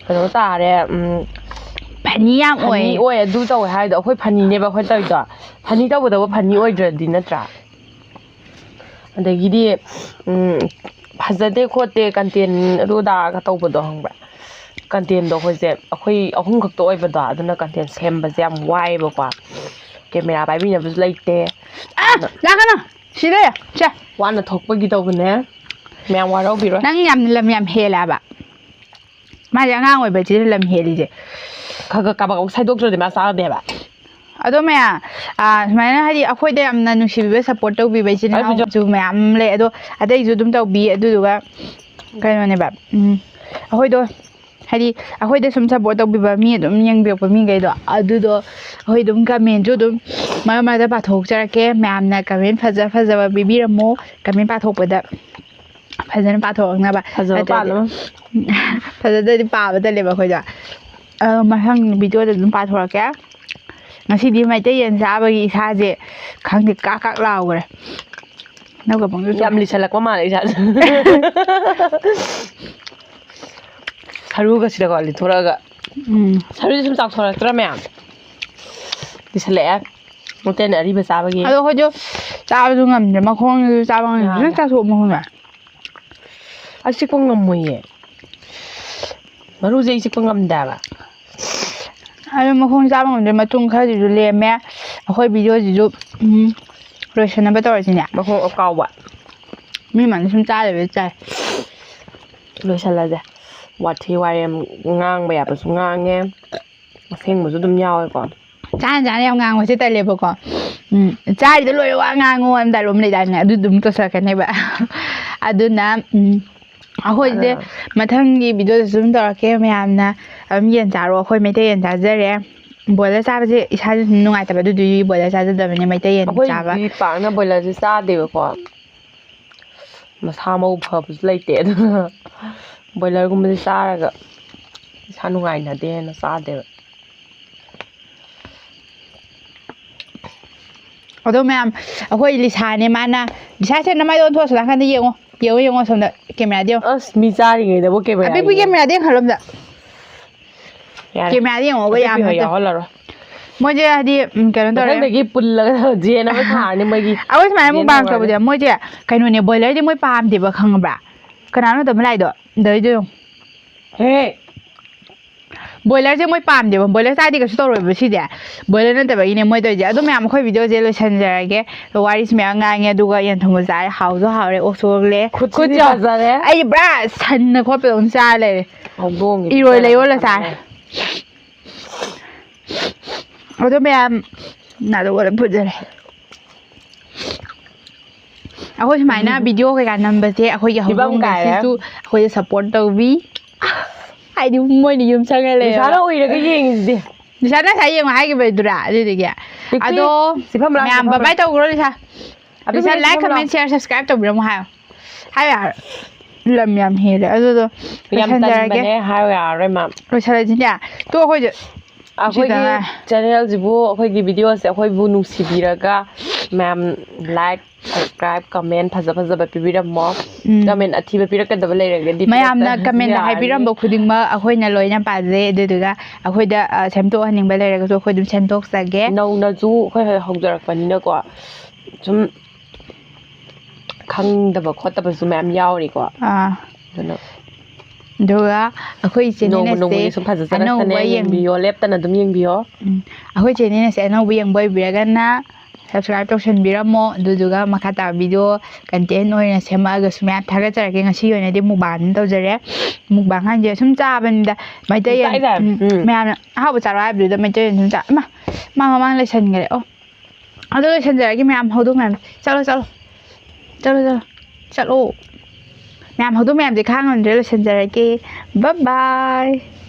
ꯀꯩꯅꯣ ꯇꯥꯔꯦ, ꯎꯝ, Funny ꯌꯥꯝ funny ꯑꯣꯏ꯫ ꯑꯣꯏ, ꯑꯗꯨ ꯇꯧꯋꯦ ꯍꯥꯏꯗꯣ ꯑꯩꯈꯣꯏ funnyꯅꯦꯕ ꯑꯩꯈꯣꯏ ꯇꯧꯔꯤꯗꯣ꯫ Funny ꯇꯧꯕꯗꯕꯨ funny ꯑꯣꯏꯗ꯭ꯔꯗꯤ ꯅꯠꯇ꯭ꯔꯥ? ꯑꯗꯒꯤꯗꯤ, ꯎꯝ, ꯐꯖꯗꯦ ꯈꯣꯠꯇꯦ content ꯑꯗꯨ ꯑꯗꯥꯒ ꯇꯧꯕꯗꯣ ꯈꯪꯕ꯭ꯔꯥ? Contentꯗꯣ ꯑꯩꯈꯣꯏꯁꯦ, ꯑꯩꯈꯣꯏ ꯑꯍꯨꯝ ꯈꯛꯇ ꯑꯣꯏꯕꯗꯣ, ꯑꯗꯨꯅ content ꯁꯦꯝꯕꯁꯦ ꯌꯥꯝ ꯋꯥꯏꯌꯦꯕꯀꯣ꯫ Camera ꯄꯥꯏꯕꯤꯅꯕꯁꯨ ꯂꯩꯇꯦ꯫ ꯑꯥ, ꯂꯥꯛꯀꯅꯨ! ꯁꯤꯗ ꯂꯩꯌꯨ! ꯁꯦ! ꯋꯥꯅ ꯊꯣꯛꯄꯒꯤ ꯇꯧꯕꯅꯦ꯫ ꯃꯌꯥꯝ ꯋꯥꯔꯧꯕꯤꯔꯣꯏ꯫ ꯅꯪ ꯌꯥꯝ ꯂꯝ ꯌꯥꯝ ꯍꯦꯜꯂꯦ ꯍꯥꯏꯕ꯫ ꯃꯥꯁꯦ ꯑꯉꯥꯡ ꯑꯣꯏꯕꯁꯤꯗ ꯂꯝ ꯍꯦꯜꯂꯤꯁꯦ꯫ ꯈꯔ ꯈꯔ ꯀꯥꯕꯛ ꯀꯥꯕꯛ ꯁꯥꯏꯗꯣꯛꯇ꯭ꯔꯗꯤ ꯃꯥ ꯆꯥꯗꯦꯕ꯫ ꯑꯗꯣ ꯃꯌꯥꯝ, ꯑꯥ, ꯁꯨꯃꯥꯏꯅ ꯍꯥꯏꯗꯤ ꯑꯩꯈꯣꯏꯗ ꯌꯥꯝꯅ ꯅꯨꯡꯁꯤꯕꯤꯕ, support ꯇꯧꯕꯤꯕ ꯏꯆꯤꯟ ꯑꯩꯕꯨꯁꯨ ꯏꯅꯥꯎꯁꯨ ꯃꯌꯥꯝ ꯂꯩ꯫ ꯑꯗꯣ ꯑꯇꯩꯁꯨ ꯑꯗꯨꯝ ꯇꯧꯕꯤ꯫ ꯑꯗꯨꯗꯨꯒ ꯀꯩꯅꯣꯅꯦꯕ, ꯎꯝ, ꯑꯩꯈꯣꯏꯗꯣ ꯍꯥꯏꯗꯤ ꯑꯩꯈꯣꯏꯗ ꯁꯨꯝ support ꯇꯧꯕꯤꯕ ꯃꯤ, ꯑꯗꯨꯝ ꯌꯦꯡꯕꯤꯔꯛꯄ ꯃꯤꯈꯩꯗꯣ, ꯑꯗꯨꯗꯣ ꯑꯩꯈꯣꯏ ꯑꯗꯨꯝ commentꯁꯨ ꯑꯗꯨꯝ ꯃꯔꯛ ꯃꯔꯛꯇ ꯄꯥꯊꯣꯛꯆꯔꯛꯀꯦ꯫ ꯃꯌꯥꯝꯅ comment ꯐꯖ ꯐꯖꯕ ꯄꯤꯕꯤꯔꯝꯃꯣ꯫ Comment ꯄꯥꯊꯣꯛꯄꯗ ꯐꯖꯅ ꯄꯥꯊꯣꯛꯅꯕ꯫ ꯐꯖꯕ ꯅꯠꯇ꯭ꯔꯗꯤ ꯄꯥꯜꯂꯣ꯫ ꯐꯖꯗ꯭ꯔꯗꯤ ꯄꯥꯕ ꯇꯜꯂꯦꯕ ꯑꯩꯈꯣꯏꯗꯣ꯫ ꯑ, ꯃꯊꯪ videoꯗ ꯑꯗꯨꯝ ꯄꯥꯊꯣꯔꯛꯀꯦ꯫ ꯉꯁꯤꯗꯤ ꯃꯩꯇꯩ ꯌꯦꯟ ꯆꯥꯕꯒꯤ ꯏꯁꯥꯁꯦ ꯈꯪꯗꯦ, ꯀꯥꯛ ꯀꯥꯛ ꯂꯥꯎꯈ꯭ꯔꯦ꯫ ꯅꯧꯒ ꯄꯪꯆꯨ ꯆꯨ-, ꯌꯥꯝ ꯂꯤꯁꯜꯂꯛꯄ ꯃꯥꯜꯂꯦ ꯏꯁꯥꯁꯦ꯫ ꯁꯔꯨꯒꯁꯤꯗꯀꯣ ꯂꯤꯊꯣꯔꯛꯑꯒ꯫ ꯎꯝ꯫ ꯁꯔꯨꯁꯦ ꯁꯨꯝ ꯆꯥꯎꯊꯣꯔꯛꯇ꯭ꯔꯥ ꯃꯌꯥꯝ? ꯂꯤꯁꯜꯂꯛꯑꯦ꯫ ꯃꯩꯇꯩꯅ ꯑꯔꯤꯕ ꯆꯥꯕꯒꯤ꯫ ꯑꯗꯣ ꯑꯩꯈꯣꯏꯁꯨ ꯆꯥꯕꯁꯨ ꯉꯝꯗ꯭ꯔꯦ꯫ ꯃꯈꯣꯡꯁꯤꯁꯨ ꯆꯥꯕ ꯉꯝꯗ꯭ꯔꯦ꯫ ꯌꯥꯗ꯭ꯔꯦ꯫ ꯂꯣꯏ ꯆꯥꯊꯣꯛꯑ ꯃꯈꯣꯡꯗ꯫ ꯑꯩ ꯆꯤꯛꯄ ꯉꯝꯃꯣꯏꯌꯦ꯫ ꯃꯔꯨꯁꯦ ꯑꯩ ꯆꯤꯛꯄ ꯉꯝꯗꯦꯕ꯫ ꯑꯗꯣ ꯃꯈꯣꯡ ꯆꯥꯕ ꯉꯝꯗ꯭ꯔꯦ, ꯃꯇꯨꯡ ꯈꯔꯗꯤꯁꯨ ꯂꯦꯝꯃꯦ꯫ ꯑꯩꯈꯣꯏ ꯚꯤꯗꯤꯑꯣꯁꯤꯁꯨ ꯎꯝ, ꯂꯣꯏꯁꯟꯅꯕ ꯇꯧꯔꯁꯤꯅꯦ꯫ ꯃꯈꯣꯡ ꯑꯀꯥꯎꯕ꯫ ꯃꯤ ꯃꯥꯡꯗ ꯁꯨꯝ ꯆꯥꯗꯕꯤꯗ ꯆꯥꯏ꯫ ꯂꯣꯏꯁꯜꯂꯁꯦ꯫ ꯋꯥꯊꯤ ꯋꯥꯔꯦꯝ ꯉꯥꯡꯕ ꯌꯥꯕꯁꯨ ꯉꯥꯡꯉꯦ, ꯑꯁꯦꯡꯕꯁꯨ ꯑꯗꯨꯝ ꯌꯥꯎꯋꯦꯀꯣ꯫ ꯆꯥꯅ ꯆꯥꯅ ꯌꯥꯝ ꯉꯥꯡꯕꯁꯦ ꯇꯜꯂꯦꯕꯀꯣ꯫ ꯎꯝ, ꯆꯥꯔꯤꯗ ꯂꯣꯏꯔꯦ ꯋꯥ ꯉꯥꯡꯉꯣ ꯍꯥꯏꯅ ꯗꯥꯏꯂꯣꯛ ꯑꯃ ꯂꯩꯗꯥꯏꯅꯦ, ꯑꯗꯨ ꯑꯗꯨꯝ ꯇꯧꯁꯜꯂꯛꯀꯅꯦꯕ꯫ ꯑꯗꯨꯅ ꯎꯝ, ꯑꯩꯈꯣꯏꯁꯦ ꯑꯗꯨꯅ ꯃꯊꯪꯒꯤ ꯚꯤꯗꯤꯑꯣꯗꯁꯨ ꯑꯗꯨꯝ ꯇꯧꯔꯛꯀꯦ꯫ ꯃꯌꯥꯝꯅ ꯑꯗꯨꯝ ꯌꯦꯟ ꯆꯥꯔꯣ, ꯑꯩꯈꯣꯏ ꯃꯩꯇꯩ ꯌꯦꯟ ꯆꯥꯖꯔꯦ꯫ ꯕꯣꯏꯂꯔ ꯆꯥꯕꯁꯦ ꯏꯁꯥꯁꯨ ꯅꯨꯡꯉꯥꯏꯇꯕ, ꯑꯗꯨꯗꯨꯒꯤ ꯕꯣꯏꯂꯔ ꯆꯥꯖꯗꯕꯅꯦ, ꯃꯩꯇꯩ ꯌꯦꯟ ꯆꯥꯕ꯫ ꯑꯩꯈꯣꯏꯗꯤ ꯄꯥꯛꯅ ꯕꯣꯏꯂꯔꯁꯦ ꯆꯥꯗꯦꯕꯀꯣ꯫ ꯃꯁꯥ ꯃꯎ ꯐꯕꯁꯨ ꯂꯩꯇꯦ, ꯑꯗꯨꯅ ꯕꯣꯏꯂꯔꯒꯨꯝꯕꯁꯦ ꯆꯥꯔꯒ ꯏꯁꯥ ꯅꯨꯡꯉꯥꯏꯅꯗꯦꯅ ꯆꯥꯗꯦꯕ꯫ ꯑꯗꯣ ꯃꯌꯥꯝ, ꯑꯩꯈꯣꯏ ꯂꯤꯁꯥꯅꯦ ꯃꯥꯅ, ꯂꯤꯁꯥꯁꯦ ꯅꯃꯥꯏꯗꯣ ꯑꯣꯟꯊꯣꯛꯑꯁꯨ ꯅꯥꯀꯟꯗ ꯌꯦꯡꯉꯣ, ꯌꯦꯡꯉꯣ, ꯌꯦꯡꯉꯣ, ꯁꯣꯝꯗ ꯀꯦꯃꯦꯔꯥꯗ ꯌꯦꯡꯉꯣ꯫ ꯑꯁ, ꯃꯤ ꯆꯥꯔꯤꯉꯩꯗꯕꯨ ꯀꯦꯃꯦꯔꯥ ꯑꯄꯤꯛꯄꯤ ꯌꯦꯡꯉꯦ꯫ ꯀꯦꯃꯦꯔꯥꯗ ꯌꯦꯡꯍꯜꯂꯣ ꯑꯝꯇ꯫ ꯌꯥꯔꯦ꯫ ꯀꯦꯃꯦꯔꯥꯗ ꯌꯦꯡꯉꯣ, ꯑꯩꯈꯣꯏ ꯑꯄꯤꯛꯄꯤ ꯌꯥꯝ ꯍꯣꯏ ꯅꯠꯇꯦ꯫ ꯌꯥꯎꯍꯜꯂꯔꯣꯏ꯫ ꯃꯣꯏꯁꯦ ꯍꯥꯏꯗꯤ ꯎꯝ, ꯀꯩꯅꯣ ꯇꯧꯔꯦ꯫ ꯃꯊꯪꯗꯒꯤ ꯄꯨꯜꯂꯒ ꯖꯦꯟ ꯑꯃ ꯁꯥꯔꯅꯤ ꯃꯣꯏꯒꯤ꯫ ꯑꯩꯈꯣꯏ ꯁꯨꯃꯥꯏꯅ ꯖꯦꯟ ꯃꯨꯛꯕꯥꯡ ꯇꯧꯔꯅꯤ꯫ ꯇꯧꯕꯁꯦ ꯃꯣꯏꯁꯦ ꯀꯩꯅꯣꯅꯦ, ꯕꯣꯏꯂꯔꯗꯤ ꯃꯣꯏ ꯄꯥꯝꯗꯦꯕ, ꯈꯪꯉꯕ꯭ꯔꯥ? ꯀꯅꯥꯅꯣ ꯇꯧꯕ ꯂꯥꯛꯏꯗꯣ? ꯗꯩꯗꯣ ꯌꯦꯡꯉꯣ꯫ ꯍꯦ꯫ ꯕꯣꯏꯂꯔꯁꯦ ꯃꯣꯏ ꯄꯥꯝꯗꯦꯕ, ꯕꯣꯏꯂꯔ ꯆꯥꯗꯤ ꯀꯩꯁꯨ ꯇꯧꯔꯣꯏꯕ ꯁꯤꯗꯤ꯫ ꯕꯣꯏꯂꯔ ꯅꯠꯇꯕꯒꯤꯅꯦ ꯃꯣꯏ ꯇꯧꯔꯤꯁꯦ꯫ ꯑꯗꯨ ꯃꯌꯥꯝ, ꯑꯩꯈꯣꯏ ꯚꯤꯗꯤꯑꯣꯁꯦ ꯂꯣꯏꯁꯟꯖꯔꯒꯦ꯫ ꯋꯥꯔꯤꯁꯨ ꯃꯌꯥꯝ ꯉꯥꯡꯉꯦ, ꯑꯗꯨꯒ ꯌꯦꯟ ꯊꯣꯡꯕ ꯆꯥꯔꯦ, ꯍꯥꯎꯁꯨ ꯍꯥꯎꯔꯦ, ꯑꯣꯛꯁꯨ ꯑꯣꯛꯂꯦ꯫ ꯈꯨꯠꯁꯨ ꯈꯨꯠꯁꯨ ꯐꯖꯔꯦ꯫ ꯑꯩ ꯄꯨꯔꯥ ꯁꯟꯅ ꯈꯣꯠꯄꯗꯧꯅ ꯆꯥꯔ ꯂꯩꯔꯦ꯫ ꯍꯧꯗꯣꯡꯒꯤ ꯏꯔꯣꯏ ꯄꯤꯖꯔꯒ ꯂꯩꯌꯣꯜꯂ ꯆꯥꯔꯦ꯫ ꯊꯝꯃꯦ꯫ ꯑꯗꯣ ꯃꯌꯥꯝ ꯅꯥꯗꯣ ꯑꯣꯏꯅ ꯐꯨꯖꯔꯦ꯫ ꯑꯩꯈꯣꯏ ꯁꯨꯃꯥꯏꯅ ꯚꯤꯗꯤꯑꯣ ꯀꯩꯀꯥ ꯅꯝꯕꯁꯦ ꯑꯩꯈꯣꯏꯒꯤ ꯐꯤꯕꯝ ꯀꯥꯏꯔꯦ꯫ ꯍꯧꯗꯣꯡꯈꯩꯁꯤꯁꯨ ꯑꯩꯈꯣꯏꯗ ꯁꯞꯄꯣꯔꯠ ꯇꯧꯕꯤ꯫ ꯍꯥꯏꯗꯤ ꯃꯣꯏꯅ ꯌꯨꯝ ꯁꯪꯉ ꯂꯩꯌꯦꯕ꯫ ꯅꯤꯁꯥꯅ ꯎꯏꯔꯒ ꯌꯦꯡꯉꯤꯁꯤꯗꯤ꯫ ꯅꯤꯁꯥꯅ ꯉꯁꯥꯏ ꯌꯦꯡꯉꯣ ꯍꯥꯏꯈꯤꯕ ꯑꯗꯨꯔꯥ? ꯑꯗꯨꯗꯨꯒꯤ꯫ ꯄꯤꯛꯄꯤ, ꯑꯗꯣ ꯁꯤ ꯐꯝ ꯂꯥꯎ, ꯃꯌꯥꯝ ꯁꯤ ꯐꯝ ꯕꯕꯥꯏ ꯇꯧꯈ꯭ꯔꯣ ꯂꯤꯁꯥ꯫ ꯑꯄꯤꯛꯄꯤ, ꯂꯤꯁꯥ ꯁꯤ ꯂꯥꯏꯛ, ꯐꯝ ꯂꯥꯎ꯫ ꯀꯃꯦꯟ, ꯁꯤꯌꯔ, ꯁꯕꯁꯀ꯭ꯔꯥꯏꯕ ꯇꯧꯕꯤꯔꯝꯃꯣ ꯍꯥꯏꯌꯣ꯫ ꯍꯥꯏꯌꯣ ꯌꯥꯔꯣꯏ꯫ ꯂꯝ ꯌꯥꯝ ꯍꯦꯜꯂꯦ꯫ ꯑꯗꯨꯗꯣ ꯌꯥꯝ ꯂꯣꯏꯁꯟꯖꯔꯒꯦ꯫ ꯇꯟꯕꯅꯦ ꯍꯥꯏꯌꯣ ꯌꯥꯔꯔꯣꯏ ꯃꯥ꯫ ꯂꯣꯏꯁꯜꯂꯁꯤꯅꯦ꯫ ꯇꯣ ꯑꯩꯈꯣꯏꯁꯦ꯫ ꯑꯩꯈꯣꯏꯒꯤ ꯁꯤꯗ ꯉꯥꯏ꯫ ꯆꯦꯅꯦꯜꯁꯤꯕꯨ, ꯑꯩꯈꯣꯏꯒꯤ ꯚꯤꯗꯤꯑꯣꯁꯦ ꯑꯩꯈꯣꯏꯕꯨ ꯅꯨꯡꯁꯤꯕꯤꯔꯒ ꯃꯌꯥꯝ ꯂꯥꯏꯛ, ꯁꯕꯁꯀ꯭ꯔꯥꯏꯕ, ꯀꯃꯦꯟ ꯐꯖ ꯐꯖꯕ ꯄꯤꯕꯤꯔꯝꯃꯣ꯫ ꯎꯝ꯫ ꯀꯃꯦꯟ ꯑꯊꯤꯕ ꯄꯤꯔꯛꯀꯗꯕ ꯂꯩꯔꯒꯗꯤ ꯃꯌꯥꯝꯅ ꯄꯤꯔꯛꯇ-, ꯀꯃꯦꯟꯗ ꯌꯥꯔꯅꯤ꯫ ꯍꯥꯏꯕꯤꯔꯝꯕ ꯈꯨꯗꯤꯡꯃꯛ ꯑꯩꯈꯣꯏꯅ ꯂꯣꯏꯅ ꯄꯥꯖꯩ꯫ ꯑꯗꯨꯗꯨꯒ ꯑꯩꯈꯣꯏꯗ, ꯑ, ꯁꯦꯝꯗꯣꯛꯍꯟꯅꯤꯡꯕ ꯂꯩꯔꯒꯁꯨ ꯑꯩꯈꯣꯏ ꯑꯗꯨꯝ ꯁꯦꯝꯗꯣꯛꯆꯒꯦ꯫ ꯅꯧꯅꯁꯨ ꯑꯩꯈꯣꯏ ꯍꯧꯖꯔꯛꯄꯅꯤꯅꯀꯣ, ꯁꯨꯝ ꯈꯪꯗꯕ ꯈꯣꯠꯇꯕꯁꯨ ꯃꯌꯥꯝ ꯌꯥꯎꯔꯤꯀꯣ꯫ ꯑꯥ꯫ ꯑꯗꯨꯅ ꯑꯗꯨꯒ ꯑꯩꯈꯣꯏ ꯏꯆꯦꯅꯤꯅ ꯅꯣꯡꯃ ꯅꯣꯡꯃꯒꯤ ꯁꯨꯝ ꯐꯖꯖꯔꯛꯄꯅꯦ꯫ ꯌꯦꯡꯕꯤꯌꯣ, ꯂꯦꯞꯇꯅ ꯑꯗꯨꯝ ꯌꯦꯡꯕꯤꯌꯣ꯫ ꯎꯝ, ꯑꯩꯈꯣꯏ ꯏꯆꯦꯅꯤꯅ ꯁꯦ ꯑꯅꯧꯕ ꯌꯦꯡꯕ ꯑꯣꯏꯕꯤꯔꯒꯅ subscribe ꯇꯧꯁꯟꯕꯤꯔꯝꯃꯣ꯫ ꯑꯗꯨꯗꯨꯒ ꯃꯈꯥ ꯇꯥꯕ video content ꯑꯣꯏꯅ ꯁꯦꯝꯃꯛꯑꯒꯁꯨ ꯃꯌꯥꯝ ꯊꯥꯒꯠꯆꯔꯛꯀꯦ꯫ ꯉꯁꯤꯒꯤ ꯑꯣꯏꯅꯗꯤ mukbang ꯑꯗꯨꯝ ꯇꯧꯖꯔꯦ꯫ Mukbang ꯍꯥꯏꯁꯦ ꯁꯨꯝ ꯆꯥꯕꯅꯤꯗ, ꯃꯩꯇꯩ ꯌꯦꯟ꯫ ꯆꯥꯏꯗ꯫ ꯎꯝ, ꯎꯝ꯫ ꯃꯌꯥꯝꯅ ꯑꯍꯥꯎꯕ ꯆꯥꯔꯣ ꯍꯥꯏꯕꯗꯨꯗ ꯃꯩꯇꯩ ꯌꯦꯟ ꯁꯨꯝ ꯆꯥ꯫ ꯏꯃꯥ, ꯃꯥ ꯃꯃꯥꯡ ꯂꯩꯁꯟꯈ꯭ꯔꯦ꯫ ꯑꯣ, ꯑꯗꯨ ꯂꯣꯏꯁꯟꯖꯔꯒꯦ ꯃꯌꯥꯝ, ꯍꯧꯗꯣꯡ ꯃꯌꯥꯝ꯫ ꯆꯠꯂꯣ, ꯆꯠꯂꯣ꯫ ꯆꯠꯂꯣ, ꯆꯠꯂꯣ꯫ ꯆꯠꯂꯣ꯫ ꯃꯌꯥꯝ ꯍꯧꯗꯣꯡ ꯃꯌꯥꯝꯁꯦ ꯈꯥꯡ ꯉꯝꯗ꯭ꯔꯦ, ꯂꯣꯏꯁꯟꯖꯔꯒꯦ꯫ Bye bye꯫